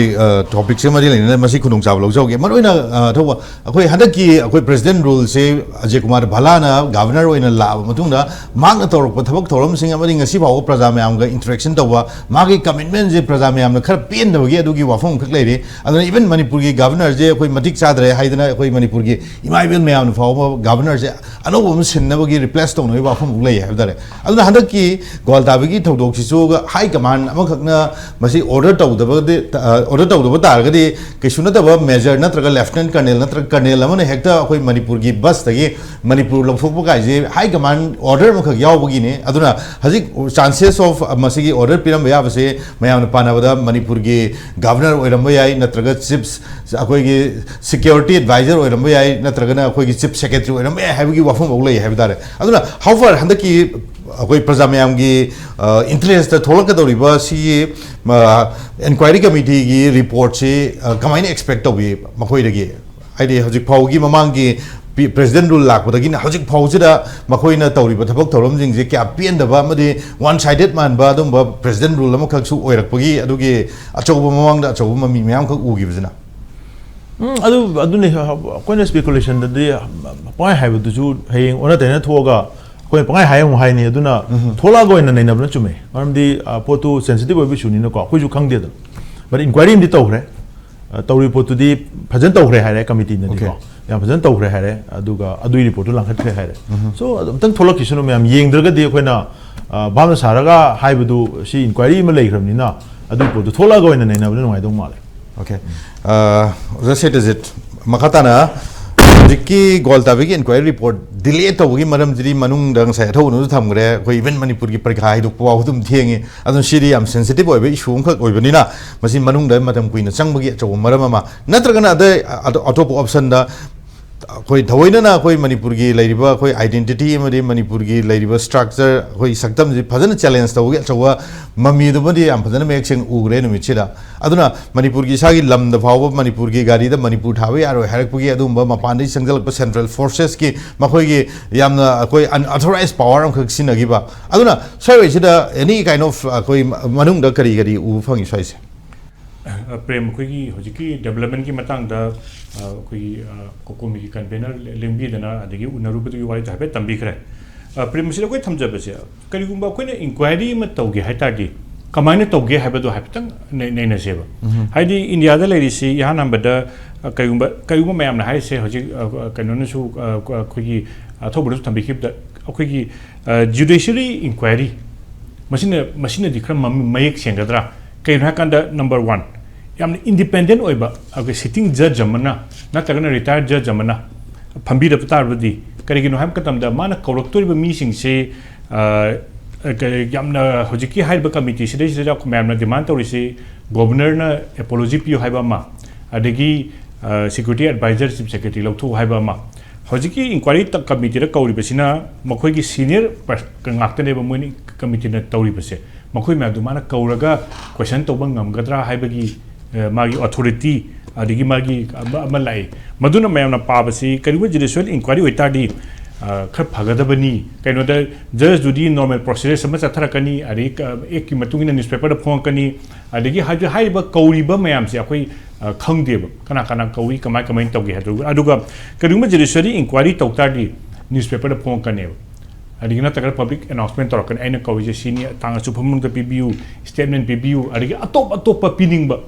ꯇꯣꯄꯤꯛꯁꯦ ꯃꯔꯤ ꯂꯩꯅꯅ ꯃꯁꯤ ꯈꯨꯗꯣꯡꯆꯥꯕ ꯂꯧꯖꯍꯧꯒꯦ꯫ ꯃꯔꯨꯑꯣꯏꯅ ꯑ, ꯊꯧꯕ ꯑꯩꯈꯣꯏ ꯍꯟꯗꯛꯀꯤ ꯑꯩꯈꯣꯏ ꯄ꯭ꯔꯦꯁꯤꯗꯦꯟ ꯔꯨꯜꯁꯦ ꯑꯖꯦ ꯀꯨꯃꯥꯔ ꯚꯂꯥꯅ ꯒꯚꯔꯅꯔ ꯑꯣꯏꯅ ꯂꯥꯛꯑꯕ ꯃꯇꯨꯡꯗ ꯃꯍꯥꯛꯅ ꯇꯧꯔꯛꯄ ꯊꯕꯛ ꯊꯧꯔꯝꯁꯤꯡ ꯑꯃꯗꯤ ꯉꯁꯤ ꯐꯥꯎꯕ ꯄ꯭ꯔꯖꯥ ꯃꯌꯥꯝꯒ ꯏꯟꯇꯔꯦꯛꯁꯟ ꯇꯧꯕ, ꯃꯥꯒꯤ ꯀꯃꯤꯠꯃꯦꯟꯁꯦ ꯄ꯭ꯔꯖꯥ ꯃꯌꯥꯝꯅ ꯈꯔ ꯄꯦꯟꯗꯕꯒꯤ ꯑꯗꯨꯒꯤ ꯋꯥꯐꯝ ꯑꯃꯈꯛ ꯂꯩꯔꯤ꯫ ꯑꯗꯨꯅ ꯏꯚꯟ ꯃꯅꯤꯄꯨꯔꯒꯤ ꯒꯚꯔꯅꯔꯁꯦ ꯑꯩꯈꯣꯏ ꯃꯇꯤꯛ ꯆꯥꯗ꯭ꯔꯦ ꯍꯥꯏꯗꯅ ꯑꯩꯈꯣꯏ ꯃꯅꯤꯄꯨꯔꯒꯤ ꯏꯃꯥ ꯏꯕꯦꯜ ꯃꯌꯥꯝꯅ ꯐꯥꯎꯕ ꯒꯚꯔꯅꯔꯁꯦ ꯑꯅꯧꯕ ꯑꯃ ꯁꯤꯟꯅꯕꯒꯤ ꯔꯤꯄ꯭ꯂꯦꯁ ꯇꯧꯅꯕꯒꯤ ꯋꯥꯐꯝ ꯑꯃꯨꯛ ꯂꯩ ꯍꯥꯏꯕ ꯇꯥꯔꯦ꯫ ꯑꯗꯨꯅ ꯍꯟꯗꯛꯀꯤ ꯒ꯭ꯋꯥꯜꯇꯥꯕꯤꯒꯤ ꯊꯧꯗꯣꯛꯁꯤꯁꯨ ꯍꯥꯏ ꯀꯃꯥꯟ ꯑꯃꯈꯛꯅ ꯃꯁꯤ ꯑꯣꯔꯗꯔ ꯇꯧꯗꯕꯗꯤ, ꯑ, ꯑꯣꯔꯗꯔ ꯇꯧꯗꯕ ꯇꯥꯔꯒꯗꯤ ꯀꯩꯁꯨ ꯅꯠꯇꯕ ꯃꯦꯖꯔ ꯅꯠꯇ꯭ꯔꯒ ꯂꯦꯐꯇꯅꯦꯟ ꯀꯔꯅꯦꯜ ꯅꯠꯇ꯭ꯔꯒ ꯀꯔꯅꯦꯜ ꯑꯃꯅ ꯍꯦꯛꯇ ꯑꯩꯈꯣꯏ ꯃꯅꯤꯄꯨꯔꯒꯤ ꯕꯁꯇꯒꯤ ꯃꯅꯤꯄꯨꯔ ꯂꯧꯊꯣꯛꯄ ꯀꯥꯏꯁꯦ ꯍꯥꯏ ꯀꯃꯥꯟ ꯑꯣꯔꯗꯔ ꯑꯃꯈꯛ ꯌꯥꯎꯕꯒꯤꯅꯦ꯫ ꯑꯗꯨꯅ ꯍꯧꯖꯤꯛ ꯆꯥꯟꯁꯦꯁ ꯑꯣꯐ ꯃꯁꯤꯒꯤ ꯑꯣꯔꯗꯔ ꯄꯤꯔꯝꯕ ꯌꯥꯕꯁꯦ ꯃꯌꯥꯝꯅ ꯄꯥꯅꯕꯗ ꯃꯅꯤꯄꯨꯔꯒꯤ ꯒꯚꯔꯅꯔ ꯑꯣꯏꯔꯝꯕ ꯌꯥꯏ, ꯅꯠꯇ꯭ꯔꯒ ꯆꯤꯐ ꯑꯩꯈꯣꯏꯒꯤ ꯁꯤꯀ꯭ꯌꯨꯔꯤꯇꯤ ꯑꯦꯗꯚꯥꯏꯖꯔ ꯑꯣꯏꯔꯝꯕ ꯌꯥꯏ, ꯅꯠꯇ꯭ꯔꯒꯅ ꯑꯩꯈꯣꯏꯒꯤ ꯆꯤꯐ ꯁꯦꯀ꯭ꯔꯦꯇꯔꯤ ꯑꯣꯏꯔꯝꯕ ꯌꯥꯏ ꯍꯥꯏꯕꯒꯤ ꯋꯥꯐꯝ ꯐꯥꯎ ꯂꯩ ꯍꯥꯏꯕ ꯇꯥꯔꯦ꯫ ꯑꯗꯨꯅ ꯍꯥꯎ ꯐꯥꯔ ꯍꯟꯗꯛꯀꯤ ꯑꯩꯈꯣꯏ ꯄ꯭ꯔꯖꯥ ꯃꯌꯥꯝꯒꯤ ꯏꯟꯇꯔꯦꯁꯇ ꯊꯣꯛꯂꯛꯀꯗꯧꯔꯤꯕ ꯁꯤꯒꯤ ꯏꯟꯀ꯭ꯋꯥꯏꯔꯤ ꯀꯃꯤꯇꯤꯒꯤ ꯔꯤꯄꯣꯔꯠꯁꯤ ꯀꯃꯥꯏꯅ ꯑꯦꯛꯁꯄꯦꯛ ꯇꯧꯕꯤ ꯃꯈꯣꯏꯗꯒꯤ? ꯍꯥꯏꯗꯤ ꯍꯧꯖꯤꯛ ꯐꯥꯎꯒꯤ ꯃꯃꯥꯡꯒꯤ ꯄ꯭ꯔꯦꯁꯤꯗꯦꯟ ꯔꯨꯜ ꯂꯥꯛꯄꯗꯒꯤꯅ ꯍꯧꯖꯤꯛ ꯐꯥꯎꯁꯤꯗ ꯃꯈꯣꯏꯅ ꯇꯧꯔꯤꯕ ꯊꯕꯛ ꯊꯧꯔꯝꯁꯤꯡꯁꯦ ꯀꯌꯥ ꯄꯦꯟꯗꯕ ꯑꯃꯗꯤ ꯋꯥꯟ ꯁꯥꯏꯗꯦꯠ ꯃꯥꯟꯕ ꯑꯗꯨꯝꯕ ꯄ꯭ꯔꯦꯁꯤꯗꯦꯟ ꯔꯨꯜ ꯑꯃꯈꯛꯁꯨ ꯑꯣꯏꯔꯛꯄꯒꯤ ꯑꯗꯨꯒꯤ ꯑꯆꯧꯕ ꯃꯃꯥꯡꯗ ꯑꯆꯧꯕ ꯃꯃꯤ ꯃꯌꯥꯝꯈꯛ ꯎꯈꯤꯕꯁꯤꯅ? ꯎꯝ, ꯑꯗꯨ ꯑꯗꯨꯅꯤ ꯑꯩꯈꯣꯏꯅ ꯏꯁꯄꯦꯀꯨꯂꯦꯁꯟꯗꯗꯤ ꯄꯪꯍꯥꯏ ꯍꯥꯏꯕꯗꯨꯁꯨ ꯍꯌꯦꯡ ꯑꯣꯟꯅ ꯇꯩꯅ ꯊꯣꯛꯑꯒ ꯑꯩꯈꯣꯏꯅ ꯄꯪꯍꯥꯏ ꯍꯥꯏ ꯑꯃꯨꯛ ꯍꯥꯏꯅꯤ꯫ ꯑꯗꯨꯅ ꯊꯣꯛꯂꯛꯑꯒ ꯑꯣꯏꯅ ꯅꯩꯅꯕꯅ ꯆꯨꯝꯃꯦ꯫ ꯃꯔꯝꯗꯤ ꯑ, ꯄꯣꯠꯇꯨ ꯁꯦꯟꯁꯤꯇꯤꯚ ꯑꯣꯏꯕ ꯏꯁꯨꯅꯤꯅꯀꯣ, ꯑꯩꯈꯣꯏꯁꯨ ꯈꯪꯗꯦꯗꯅ꯫ ꯕꯠ ꯏꯟꯀ꯭ꯋꯥꯏꯔꯤ ꯑꯃꯗꯤ ꯇꯧꯈ꯭ꯔꯦ꯫ ꯑ, ꯇꯧꯔꯤꯕ ꯄꯣꯠꯇꯨꯗꯤ ꯐꯖꯅ ꯇꯧꯈ꯭ꯔꯦ ꯍꯥꯏꯔꯦ ꯀꯃꯤꯇꯤꯅꯗꯤꯀꯣ꯫ Okay. ꯌꯥꯝ ꯐꯖꯅ ꯇꯧꯈ꯭ꯔꯦ ꯍꯥꯏꯔꯦ꯫ ꯑꯗꯨꯒ ꯑꯗꯨꯒꯤ ꯔꯤꯄꯣꯔꯠꯇꯨ ꯂꯥꯡꯈꯠꯈ꯭ꯔꯦ ꯍꯥꯏꯔꯦ꯫ ꯁꯣ ꯑꯗꯨ ꯑꯝꯇꯪ ꯊꯣꯛꯂꯛꯈꯤꯁꯅꯨ ꯃꯌꯥꯝ꯫ ꯌꯦꯡꯗ꯭ꯔꯒꯗꯤ ꯑꯩꯈꯣꯏꯅ, ꯑ, ꯚꯥꯞꯅ ꯁꯥꯔꯒ ꯍꯥꯏꯕꯗꯨ ꯁꯤ ꯏꯟꯀ꯭ꯋꯥꯏꯔꯤ ꯑꯃ ꯂꯩꯈ꯭ꯔꯕꯅꯤꯅ ꯑꯗꯨꯒꯤ ꯄꯣꯠꯇꯨ ꯊꯣꯛꯂꯛꯑꯒ ꯑꯣꯏꯅ ꯅꯩꯅꯕꯅ ꯅꯨꯡꯉꯥꯏꯗꯧ ꯃꯥꯜꯂꯦ꯫ Okay. ꯑ, ꯑꯣꯖꯥ ꯁꯦꯇꯖꯤꯠ, ꯃꯈꯥ ꯇꯥꯅ ꯍꯧꯖꯤꯛꯀꯤ ꯒ꯭ꯋꯥꯜꯇꯥꯕꯤꯒꯤ ꯏꯟꯀ꯭ꯋꯥꯏꯔꯤ ꯔꯤꯄꯣꯔꯠ ꯗꯤꯂꯦ ꯇꯧꯕꯒꯤ ꯃꯔꯝꯁꯤꯗꯤ ꯃꯅꯨꯡꯗ ꯉꯁꯥꯏ ꯑꯊꯧꯕꯅꯁꯨ ꯊꯝꯈ꯭ꯔꯦ, ꯑꯩꯈꯣꯏ ꯏꯚꯟ ꯃꯅꯤꯄꯨꯔꯒꯤ ꯄꯔꯤꯈꯥ ꯍꯥꯏꯗꯣꯛꯄ ꯐꯥꯎ ꯑꯗꯨꯝ ꯊꯦꯡꯉꯤ꯫ ꯑꯗꯨꯅ ꯁꯤꯗꯤ ꯌꯥꯝ ꯁꯦꯟꯁꯤꯇꯤꯚ ꯑꯣꯏꯕ ꯏꯁꯨ ꯑꯃꯈꯛ ꯑꯣꯏꯕꯅꯤꯅ ꯃꯁꯤ ꯃꯅꯨꯡꯗ ꯃꯇꯝ ꯀꯨꯏꯅ ꯆꯪꯕꯒꯤ ꯑꯆꯧꯕ ꯃꯔꯝ ꯑꯃ, ꯅꯠꯇ꯭ꯔꯒꯅ ꯑꯇꯩ ꯑꯇꯣꯞꯄ ꯑꯣꯞꯁꯟꯗ ꯑꯩꯈꯣꯏ ꯊꯑꯣꯏꯅꯅ ꯑꯩꯈꯣꯏ ꯃꯅꯤꯄꯨꯔꯒꯤ ꯂꯩꯔꯤꯕ ꯑꯩꯈꯣꯏ ꯑꯥꯏꯗꯦꯟꯇꯤꯇꯤ ꯑꯃꯗꯤ ꯃꯅꯤꯄꯨꯔꯒꯤ ꯂꯩꯔꯤꯕ ꯁ꯭ꯇ꯭ꯔꯛꯆꯔ, ꯑꯩꯈꯣꯏ ꯁꯛꯇꯝꯁꯤ ꯐꯖꯅ ꯆꯦꯂꯦꯟꯖ ꯇꯧꯕꯒꯤ ꯑꯆꯧꯕ ꯃꯃꯤꯗꯨꯃꯗꯤ ꯌꯥꯝ ꯐꯖꯅ ꯃꯌꯦꯛ ꯁꯦꯡꯅ ꯎꯈ꯭ꯔꯦ ꯅꯨꯃꯤꯠꯁꯤꯗ꯫ ꯑꯗꯨꯅ ꯃꯅꯤꯄꯨꯔꯒꯤ ꯏꯁꯥꯒꯤ ꯂꯝꯗ ꯐꯥꯎꯕ ꯃꯅꯤꯄꯨꯔꯒꯤ ꯒꯥꯔꯤꯗ ꯃꯅꯤꯄꯨꯔ ꯊꯥꯕ ꯌꯥꯔꯣꯏ ꯍꯥꯏꯔꯛꯄꯒꯤ ꯑꯗꯨꯒꯨꯝꯕ ꯃꯄꯥꯟꯗꯒꯤ ꯆꯪꯁꯤꯜꯂꯛꯄ ꯁꯦꯟꯇ꯭ꯔꯦꯜ ꯐꯣꯔꯁꯦꯁꯀꯤ ꯃꯈꯣꯏꯒꯤ ꯌꯥꯝꯅ ꯑꯩꯈꯣꯏ ꯑꯟꯑꯣꯊꯣꯔꯥꯏꯖ ꯄꯋꯥꯔ ꯑꯃꯈꯛ ꯁꯤꯖꯤꯟꯅꯈꯤꯕ꯫ ꯑꯗꯨꯅ ꯁ꯭ꯋꯥꯏ ꯋꯥꯏꯁꯤꯗ ꯑꯦꯅꯤ ꯀꯥꯏꯟ ꯑꯣꯐ ꯑꯩꯈꯣꯏ ꯃꯅꯨꯡꯗ ꯀꯔꯤ ꯀꯔꯤ ꯎꯕ ꯐꯪꯉꯤ ꯁ꯭ꯋꯥꯏꯁꯦ? ꯑ, ꯄ꯭ꯔꯦꯝ, ꯑꯩꯈꯣꯏꯒꯤ ꯍꯧꯖꯤꯛꯀꯤ ꯗꯦꯕꯂꯞꯃꯦꯟꯒꯤ ꯃꯇꯥꯡꯗ, ꯑ, ꯑꯩꯈꯣꯏꯒꯤ, ꯑ, ꯀꯣꯀꯣꯃꯤꯒꯤ ꯀꯟꯚꯦꯅꯔ ꯂꯦꯡꯕꯤꯗꯅ ꯑꯗꯒꯤ ꯎꯅꯔꯨꯕꯗꯨꯒꯤ ꯋꯥꯔꯤꯗꯣ ꯍꯥꯏꯐꯦꯠ ꯇꯝꯕꯤꯈ꯭ꯔꯦ꯫ ꯑ, ꯄ꯭ꯔꯦꯝ, ꯃꯁꯤꯗ ꯑꯩꯈꯣꯏ ꯊꯝꯖꯕꯁꯦ, ꯀꯔꯤꯒꯨꯝꯕ ꯑꯩꯈꯣꯏꯅ ꯏꯟꯀ꯭ꯋꯥꯏꯔꯤ ꯑꯃ ꯇꯧꯒꯦ ꯍꯥꯏ ꯇꯥꯔꯗꯤ ꯀꯃꯥꯏꯅ ꯇꯧꯒꯦ ꯍꯥꯏꯕꯗꯣ ꯍꯥꯏꯐꯦꯠꯇꯪ ꯅꯩ-, ꯅꯩꯅꯁꯦꯕ꯫ ꯍꯥꯏꯗꯤ ꯏꯟꯗꯤꯌꯥꯗ ꯂꯩꯔꯤꯁꯤ ꯏꯍꯥꯟ ꯍꯥꯟꯕꯗ, ꯑ, ꯀꯔꯤꯒꯨꯝꯕ, ꯀꯔꯤꯒꯨꯝꯕ ꯃꯌꯥꯝꯅ ꯍꯥꯏꯔꯤꯁꯦ ꯍꯧꯖꯤꯛ, ꯑ, ꯀꯩꯅꯣꯅꯁꯨ, ꯑ, ꯑꯩꯈꯣꯏꯒꯤ ꯑꯊꯧꯕꯅꯁꯨ ꯊꯝꯕꯤꯈꯤꯕꯗ ꯑꯩꯈꯣꯏꯒꯤ, ꯑ, ꯖꯨꯗꯤꯁꯔꯤ ꯏꯟꯀ꯭ꯋꯥꯏꯔꯤ ꯃꯁꯤꯅ, ꯃꯁꯤꯅꯗꯤ ꯈꯔ ꯃꯝ-, ꯃꯌꯦꯛ ꯁꯦꯡꯒꯗ꯭ꯔꯥ? ꯀꯩꯒꯤꯅꯣ ꯍꯥꯏꯀꯥꯟꯗ, ꯅꯝꯕꯔ ꯋꯥꯟ, ꯌꯥꯝꯅ ꯏꯟꯗꯤꯄꯦꯟꯗꯦꯟ ꯑꯣꯏꯕ ꯑꯩꯈꯣꯏ ꯁꯤꯇꯤꯡ ꯖꯖ ꯑꯃꯅ ꯅꯠꯇ꯭ꯔꯒꯅ ꯔꯤꯇꯥꯌꯔ ꯖꯖ ꯑꯃꯅ ꯐꯝꯕꯤꯔꯕ ꯇꯥꯔꯕꯗꯤ, ꯀꯔꯤꯒꯤꯅꯣ ꯍꯥꯏꯕ ꯃꯇꯝꯗ ꯃꯥꯅ ꯀꯧꯔꯛꯇꯣꯔꯤꯕ ꯃꯤꯁꯤꯡꯁꯦ, ꯑ, ꯀ-, ꯌꯥꯝꯅ ꯍꯧꯖꯤꯛꯀꯤ ꯍꯥꯏꯔꯤꯕ ꯀꯃꯤꯇꯤ ꯁꯤꯗꯩꯁꯤꯗ ꯃꯌꯥꯝꯅ ꯗꯤꯃꯥꯟ ꯇꯧꯔꯤꯁꯤ, ꯒꯣꯕꯔꯅꯔꯅ ꯑꯦꯄꯣꯂꯣꯖꯤ ꯄꯤꯌꯨ ꯍꯥꯏꯕ ꯑꯃ, ꯑꯗꯒꯤ, ꯑ, ꯁꯦꯀ꯭ꯌꯨꯔꯤꯇꯤ ꯑꯦꯗꯚꯥꯏꯖꯔ, ꯆꯤꯐ ꯁꯦꯀ꯭ꯔꯦꯇꯔꯤ ꯂꯧꯊꯣꯛꯎ ꯍꯥꯏꯕ ꯑꯃ꯫ ꯍꯧꯖꯤꯛꯀꯤ ꯏꯟꯀ꯭ꯋꯥꯏꯔꯤ ꯇ-, ꯀꯃꯤꯇꯤꯗ ꯀꯧꯔꯤꯕꯁꯤꯅ ꯃꯈꯣꯏꯒꯤ ꯁꯤꯅꯤꯌꯔ ꯄꯔ-, ꯉꯥꯛꯇꯅꯦꯕ ꯃꯣꯏꯅ ꯀꯃꯤꯇꯤꯅ ꯇꯧꯔꯤꯕꯁꯦ꯫ ꯃꯈꯣꯏ ꯃꯌꯥꯝꯗꯨ ꯃꯥꯅ ꯀꯧꯔꯒ ꯀꯣꯏꯁꯟ ꯇꯧꯕ ꯉꯝꯒꯗ꯭ꯔꯥ ꯍꯥꯏꯕꯒꯤ, ꯑ, ꯃꯥꯒꯤ ꯑꯣꯊꯣꯔꯤꯇꯤ, ꯑꯗꯒꯤ ꯃꯥꯒꯤ ꯑꯃ, ꯑꯃ ꯂꯥꯛꯏ꯫ ꯃꯗꯨꯅ ꯃꯌꯥꯝꯅ ꯄꯥꯕꯁꯤ ꯀꯔꯤꯒꯨꯝꯕ ꯖꯨꯗꯤꯁꯤꯌꯦꯜ ꯏꯟꯀ꯭ꯋꯥꯏꯔꯤ ꯑꯣꯏꯇꯥꯔꯗꯤ, ꯑ, ꯈꯔ ꯐꯒꯗꯕꯅꯤ꯫ ꯀꯩꯅꯣꯗ ꯖꯖꯇꯨꯗꯤ ꯅꯣꯔꯃꯦꯜ ꯄ꯭ꯔꯣꯁꯦꯁ ꯑꯃ ꯆꯠꯊꯔꯛꯀꯅꯤ, ꯑꯗꯒꯤ ꯀ-, ꯑꯦꯛꯀꯤ ꯃꯇꯨꯡ ꯏꯟꯅ ꯅ꯭ꯌꯨꯁꯄꯦꯄꯔꯗ ꯐꯣꯡꯉꯛꯀꯅꯤ, ꯑꯗꯒꯤ ꯍꯥꯏ-, ꯍꯥꯏꯔꯤꯕ ꯀꯧꯔꯤꯕ ꯃꯌꯥꯝꯁꯦ ꯑꯩꯈꯣꯏ, ꯑ, ꯈꯪꯗꯦꯕ ꯀꯅꯥ ꯀꯅꯥ ꯀꯧꯏ, ꯀꯃꯥꯏ ꯀꯃꯥꯏꯅ ꯇꯧꯒꯦ ꯍꯥꯏꯕꯗꯨ꯫ ꯑꯗꯨꯒ ꯀꯔꯤꯒꯨꯝꯕ ꯖꯨꯗꯤꯁꯤꯌꯔꯤ ꯏꯟꯀ꯭ꯋꯥꯏꯔꯤ ꯇꯧ ꯇꯥꯔꯗꯤ ꯅ꯭ꯌꯨꯁꯄꯦꯄꯔꯗ ꯐꯣꯡꯉꯛꯀꯅꯦꯕ, ꯑꯗꯒꯤ ꯅꯠꯇ꯭ꯔꯒꯅ ꯄꯕ꯭ꯂꯤꯛ ꯑꯦꯅꯥꯎꯟꯁꯃꯦꯟ ꯇꯧꯔꯛꯀꯅꯤ, "ꯑꯩꯅ ꯀꯧꯔꯤꯁꯦ ꯁꯤꯅꯤ, ꯇꯥꯡ ꯑꯁꯨꯛ ꯐꯥꯎꯕ ꯃꯅꯨꯡꯗ ꯄꯤꯕꯤꯌꯨ, ꯁ꯭ꯇꯦꯠꯃꯦꯟ ꯄꯤꯕꯤꯌꯨ", ꯑꯗꯒꯤ ꯑꯇꯣꯞ ꯑꯇꯣꯞꯄ ꯄꯤꯅꯤꯡꯕ,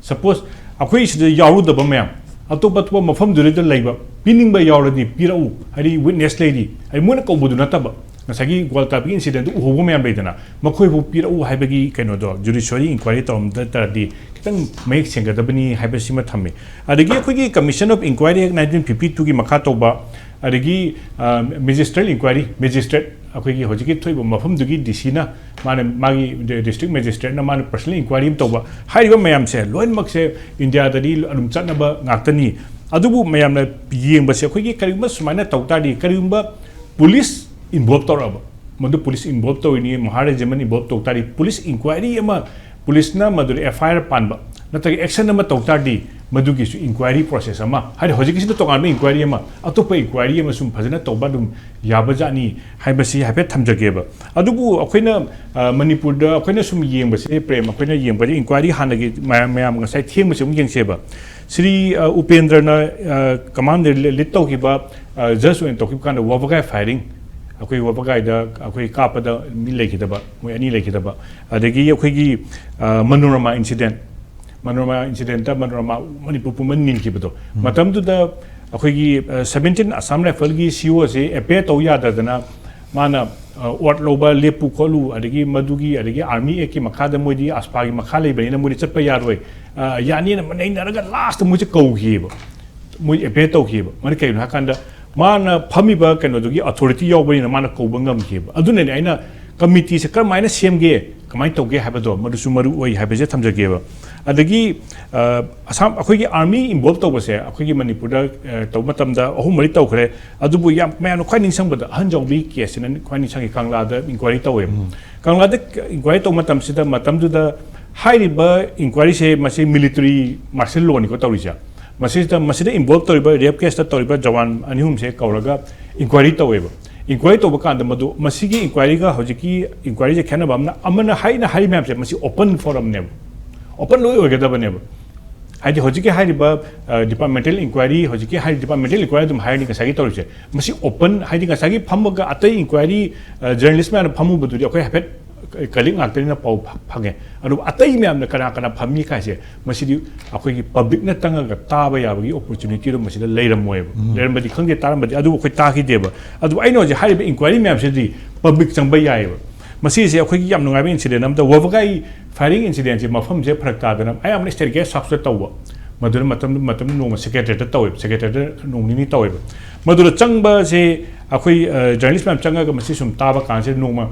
ꯁꯄꯣꯁ ꯑꯩꯈꯣꯏ ꯁꯤꯗ ꯌꯥꯎꯔꯨꯗꯕ ꯃꯌꯥꯝ, ꯑꯇꯣꯞ ꯑꯇꯣꯞꯄ ꯃꯐꯝꯗꯨꯗ ꯂꯩꯕ ꯄꯤꯅꯤꯡꯕ ꯌꯥꯎꯔꯗꯤ ꯄꯤꯔꯛꯎ, ꯍꯥꯏꯗꯤ ꯋꯤꯠꯅꯦꯁ ꯂꯩꯔꯤ, ꯍꯥꯏꯗꯤ ꯃꯣꯏꯅ ꯀꯧꯕꯗꯨ ꯅꯠꯇꯕ, ꯉꯁꯥꯏꯒꯤ ꯒ꯭ꯋꯥꯜꯇꯥꯕꯤꯒꯤ ꯏꯟꯁꯤꯗꯦꯟꯗꯨ ꯎꯍꯧꯕ ꯃꯌꯥꯝ ꯂꯩꯗꯅ, ꯃꯈꯣꯏꯕꯨ ꯄꯤꯔꯛꯎ ꯍꯥꯏꯕꯒꯤ ꯀꯩꯅꯣꯗꯣ, ꯖꯨꯗꯤꯁꯤꯌꯔꯤ ꯏꯟꯀ꯭ꯋꯥꯏꯔꯤ ꯇꯧꯔꯝꯗ ꯇꯥꯔꯗꯤ ꯈꯤꯇꯪ ꯃꯌꯦꯛ ꯁꯦꯡꯒꯗꯕꯅꯤ ꯍꯥꯏꯕꯁꯤꯃ ꯊꯝꯃꯤ꯫ ꯑꯗꯒꯤ ꯑꯩꯈꯣꯏꯒꯤ Commission of Inquiry Act nineteen fifty twoꯒꯤ ꯃꯈꯥ ꯇꯧꯕ, ꯑꯗꯒꯤ, ꯑ, ꯃꯦꯖꯤꯁꯇ꯭ꯔꯦꯠ ꯏꯟꯀ꯭ꯋꯥꯏꯔꯤ, ꯃꯦꯖꯤꯁꯇ꯭ꯔꯦꯠ ꯑꯩꯈꯣꯏꯒꯤ ꯍꯧꯖꯤꯛꯀꯤ ꯊꯣꯛꯏꯕ ꯃꯐꯝꯗꯨꯒꯤ ꯗꯤ ꯁꯤꯅ ꯃꯥꯅ, ꯃꯥꯒꯤ ꯗꯤ-, ꯗꯤꯁꯇ꯭ꯔꯤꯛ ꯃꯦꯖꯤꯁꯇ꯭ꯔꯦꯠꯅ ꯃꯥꯅ ꯄꯔꯁꯅꯦꯜ ꯏꯟꯀ꯭ꯋꯥꯏꯔꯤ ꯑꯃ ꯇꯧꯕ, ꯍꯥꯏꯔꯤꯕ ꯃꯌꯥꯝꯁꯦ ꯂꯣꯏꯅꯃꯛꯁꯦ ꯏꯟꯗꯤꯌꯥꯗꯗꯤ ꯑꯗꯨꯝ ꯆꯠꯅꯕ ꯉꯥꯛꯇꯅꯤ꯫ ꯑꯗꯨꯕꯨ ꯃꯌꯥꯝꯅ ꯌꯦꯡꯕꯁꯦ ꯑꯩꯈꯣꯏꯒꯤ ꯀꯔꯤꯒꯨꯝꯕ ꯁꯨꯃꯥꯏꯅ ꯇꯧ ꯇꯥꯔꯗꯤ, ꯀꯔꯤꯒꯨꯝꯕ ꯄꯨꯂꯤꯁ ꯏꯟꯚꯣꯜꯕ ꯇꯧꯔꯛꯑꯕ, ꯃꯗꯨ ꯄꯨꯂꯤꯁ ꯏꯟꯚꯣꯜꯕ ꯇꯧꯔꯤꯅꯤ, ꯃꯍꯥ ꯔꯦꯖꯤꯃꯦꯟ ꯏꯟꯚꯣꯜꯕ ꯇꯧ ꯇꯥꯔꯗꯤ, ꯄꯨꯂꯤꯁ ꯏꯟꯀ꯭ꯋꯥꯏꯔꯤ ꯑꯃ, ꯄꯨꯂꯤꯁꯅ ꯃꯗꯨꯗ ꯑꯦꯐ ꯑꯥꯏ ꯑꯥꯔ ꯄꯥꯟꯕ ꯅꯠꯇ꯭ꯔꯒ ꯑꯦꯛꯁꯟ ꯑꯃ ꯇꯧ ꯇꯥꯔꯗꯤ, ꯃꯗꯨꯒꯤꯁꯨ inquiry process ꯑꯃ, ꯍꯥꯏꯗꯤ ꯍꯧꯖꯤꯛꯀꯤꯁꯤꯅ ꯇꯣꯉꯥꯟꯕ inquiry ꯑꯃ, ꯑꯇꯣꯞꯄ inquiry ꯑꯃ ꯁꯨꯝ ꯐꯖꯅ ꯇꯧꯕ ꯑꯗꯨꯝ ꯌꯥꯕꯖꯥꯠꯅꯤ ꯍꯥꯏꯕꯁꯤ ꯍꯥꯏꯐꯦꯠ ꯊꯝꯖꯒꯦꯕ꯫ ꯑꯗꯨꯕꯨ ꯑꯩꯈꯣꯏꯅ, ꯑ, ꯃꯅꯤꯄꯨꯔꯗ ꯑꯩꯈꯣꯏꯅ ꯁꯨꯝ ꯌꯦꯡꯕꯁꯦ, ꯄ꯭ꯔꯦꯝ, ꯑꯩꯈꯣꯏꯅ ꯌꯦꯡꯕꯗ inquiry ꯍꯥꯟꯅꯒꯤ ꯃꯌꯥꯝ, ꯃꯌꯥꯝ ꯉꯁꯥꯏ ꯊꯦꯡꯕꯁꯦ ꯑꯃꯨꯛ ꯌꯦꯡꯁꯦꯕ꯫ ꯁ꯭ꯔꯤ, ꯑ, ꯎꯄꯦꯟꯗ꯭ꯔꯅ, ꯑ, command lead ꯇꯧꯈꯤꯕ, ꯑ, judge ꯑꯣꯏꯅ ꯇꯧꯈꯤꯕ ꯀꯥꯟꯗ ꯋꯥꯕꯒꯥꯏ firing, ꯑꯩꯈꯣꯏ ꯋꯥꯕꯒꯥꯏꯗ ꯑꯩꯈꯣꯏ ꯀꯥꯞꯄꯗ ꯃꯤ ꯂꯩꯈꯤꯗꯕ, ꯃꯣꯏ ꯑꯅꯤ ꯂꯩꯈꯤꯗꯕ, ꯑꯗꯒꯤ ꯑꯩꯈꯣꯏꯒꯤ, ꯑ, ꯃꯅꯣꯔꯃꯥ incident, ꯃꯅꯣꯔꯃꯥ incidentꯇ ꯃꯅꯣꯔꯃꯥ ꯃꯅꯤꯄꯨꯔ ꯄꯨꯝꯕ ꯅꯤꯟꯈꯤꯕꯗꯣ, ꯃꯇꯝꯗꯨꯗ ꯑꯩꯈꯣꯏꯒꯤ, ꯑ, seventeen Assam Rifleꯒꯤ C O ꯑꯁꯤ appear ꯇꯧ ꯌꯥꯗꯗꯅ ꯃꯥꯅ, ꯑ, oath ꯂꯧꯕ ꯂꯦꯞꯄꯨ ꯈꯣꯠꯂꯨ, ꯑꯗꯒꯤ ꯃꯗꯨꯒꯤ, ꯑꯗꯒꯤ Army Actꯀꯤ ꯃꯈꯥꯗ ꯃꯣꯏꯗꯤ AFSPAꯒꯤ ꯃꯈꯥ ꯂꯩꯕꯅꯤꯅ ꯃꯣꯏꯗꯤ ꯆꯠꯄ ꯌꯥꯔꯣꯏ, ꯑ, ꯌꯥꯅꯤꯅ ꯅꯩꯅꯔꯒ lastꯇ ꯃꯣꯏꯁꯦ ꯀꯧꯈꯤꯑꯕ, ꯃꯣꯏ appear ꯇꯧꯈꯤꯑꯕ꯫ ꯃꯔꯝ ꯀꯩꯒꯤꯅꯣ ꯍꯥꯏꯀꯥꯟꯗ ꯃꯥꯅ ꯐꯝꯃꯤꯕ ꯀꯩꯅꯣꯗꯨꯒꯤ authority ꯌꯥꯎꯕꯅꯤꯅ ꯃꯥꯅ ꯀꯧꯕ ꯉꯝꯈꯤꯑꯕ꯫ ꯑꯗꯨꯅꯅꯦ ꯑꯩꯅ committeeꯁꯦ ꯀꯔꯝꯍꯥꯏꯅ ꯁꯦꯝꯒꯦ, ꯀꯃꯥꯏꯅ ꯇꯧꯒꯦ ꯍꯥꯏꯕꯗꯣ ꯃꯗꯨꯁꯨ ꯃꯔꯨ ꯑꯣꯏ ꯍꯥꯏꯕꯁꯦ ꯊꯝꯖꯒꯦꯕ꯫ ꯑꯗꯒꯤ, ꯑ, ꯑꯁꯥꯝ, ꯑꯩꯈꯣꯏꯒꯤ Army involve ꯇꯧꯕꯁꯦ ꯑꯩꯈꯣꯏꯒꯤ ꯃꯅꯤꯄꯨꯔꯗ, ꯑ, ꯇꯧꯕ ꯃꯇꯝꯗ ꯑꯍꯨꯝ ꯃꯔꯤ ꯇꯧꯈ꯭ꯔꯦ꯫ ꯑꯗꯨꯕꯨ ꯌꯥꯝ ꯃꯌꯥꯝꯅ ꯈ꯭ꯋꯥꯏ ꯅꯤꯡꯁꯤꯡꯕꯗ ꯑꯍꯟꯖꯥꯎꯕꯤ caseꯁꯤꯅ ꯈ꯭ꯋꯥꯏ ꯅꯤꯡꯁꯤꯡꯉꯤ, ꯀꯪꯂꯥꯗ inquiry ꯇꯧꯋꯦꯕ꯫ ꯀꯪꯂꯥꯗ inquiry ꯇꯧꯕ ꯃꯇꯝꯁꯤꯗ, ꯃꯇꯝꯗꯨꯗ ꯍꯥꯏꯔꯤꯕ inquiryꯁꯦ ꯃꯁꯤ military martial lawꯅꯤꯀꯣ ꯇꯧꯔꯤꯁꯦ꯫ ꯃꯁꯤꯗ, ꯃꯁꯤꯗ involve ꯇꯧꯔꯤꯕ, rape caseꯇ ꯇꯧꯔꯤꯕ ꯖꯋꯥꯟ ꯑꯅꯤ ꯑꯍꯨꯝꯁꯦ ꯀꯧꯔꯒ inquiry ꯇꯧꯋꯦꯕ꯫ Inquiry ꯇꯧꯕ ꯀꯥꯟꯗ ꯃꯗꯨ, ꯃꯁꯤꯒꯤ inquiryꯒ ꯍꯧꯖꯤꯛꯀꯤ inquiryꯁꯦ ꯈꯦꯠꯅꯕ ꯑꯃꯅ, ꯑꯃꯅ ꯍꯥꯏꯅ ꯍꯥꯏꯔꯤ ꯃꯌꯥꯝꯁꯦ ꯃꯁꯤ open forumꯅꯦꯕ, open ꯂꯣꯏ ꯑꯣꯏꯒꯗꯕꯅꯦꯕ꯫ ꯍꯥꯏꯗꯤ ꯍꯧꯖꯤꯛꯀꯤ ꯍꯥꯏꯔꯤꯕ, ꯑ, departmental inquiry, ꯍꯧꯖꯤꯛꯀꯤ ꯍꯥꯏꯔꯤ departmental inquiry ꯑꯗꯨꯝ ꯍꯥꯏꯔꯅꯤ ꯉꯁꯥꯏꯒꯤ ꯇꯧꯔꯤꯁꯦ꯫ ꯃꯁꯤ open, ꯍꯥꯏꯗꯤ ꯉꯁꯥꯏꯒꯤ ꯐꯝꯃꯒ ꯑꯇꯩ inquiry, ꯑ, journalist ꯃꯌꯥꯝꯅ ꯐꯝꯃꯨꯕꯗꯨꯗꯤ ꯑꯩꯈꯣꯏ ꯍꯥꯏꯐꯦꯠ colleague ꯉꯥꯛꯇꯅꯤꯅ ꯄꯥꯎ ꯐ-, ꯐꯪꯉꯦ꯫ ꯑꯗꯨꯕꯨ ꯑꯇꯩ ꯃꯌꯥꯝꯅ ꯀꯅꯥ ꯀꯅꯥ ꯐꯝꯃꯤ ꯀꯥꯏꯁꯦ, ꯃꯁꯤꯗꯤ ꯑꯩꯈꯣꯏꯒꯤ publicꯅ ꯆꯪꯉꯒ ꯇꯥꯕ ꯌꯥꯕꯒꯤ opportunityꯗꯣ ꯃꯁꯤꯗ ꯂꯩꯔꯝꯃꯣꯏꯕ꯫ ꯂꯩꯔꯝꯕꯗꯤ ꯈꯪꯗꯦ, ꯇꯥꯔꯝꯕꯗꯤ, ꯑꯗꯨꯕꯨ ꯑꯩꯈꯣꯏ ꯇꯥꯈꯤꯗꯦꯕ꯫ ꯑꯗꯨꯕꯨ ꯑꯩꯅ ꯍꯧꯖꯤꯛ ꯍꯥꯏꯔꯤꯕ inquiry ꯃꯌꯥꯝꯁꯤꯗꯤ public ꯆꯪꯕ ꯌꯥꯏꯑꯕ꯫ ꯃꯁꯤꯁꯦ ꯑꯩꯈꯣꯏꯒꯤ ꯌꯥꯝ ꯅꯨꯡꯉꯥꯏꯕ incident ꯑꯃꯗ, ꯋꯥꯕꯒꯥꯏ firing incidentꯁꯦ ꯃꯐꯝꯁꯦ ꯐꯔꯛ ꯇꯥꯗꯅ ꯑꯌꯥꯝꯕꯅ state guest houseꯇ ꯇꯧꯕ꯫ ꯃꯗꯨꯗ ꯃꯇꯝ, ꯃꯇꯝꯗꯨ ꯅꯣꯡꯃ secretariatꯇ ꯇꯧꯋꯦꯕ, secretariatꯇ ꯅꯣꯡ ꯅꯤꯅꯤ ꯇꯧꯋꯦꯕ꯫ ꯃꯗꯨꯗ ꯆꯪꯕꯁꯦ ꯑꯩꯈꯣꯏ, ꯑ, journalist ꯃꯌꯥꯝ ꯆꯪꯉꯒ ꯃꯁꯤ ꯁꯨꯝ ꯇꯥꯕ ꯀꯥꯟꯁꯤꯗ ꯅꯣꯡꯃ,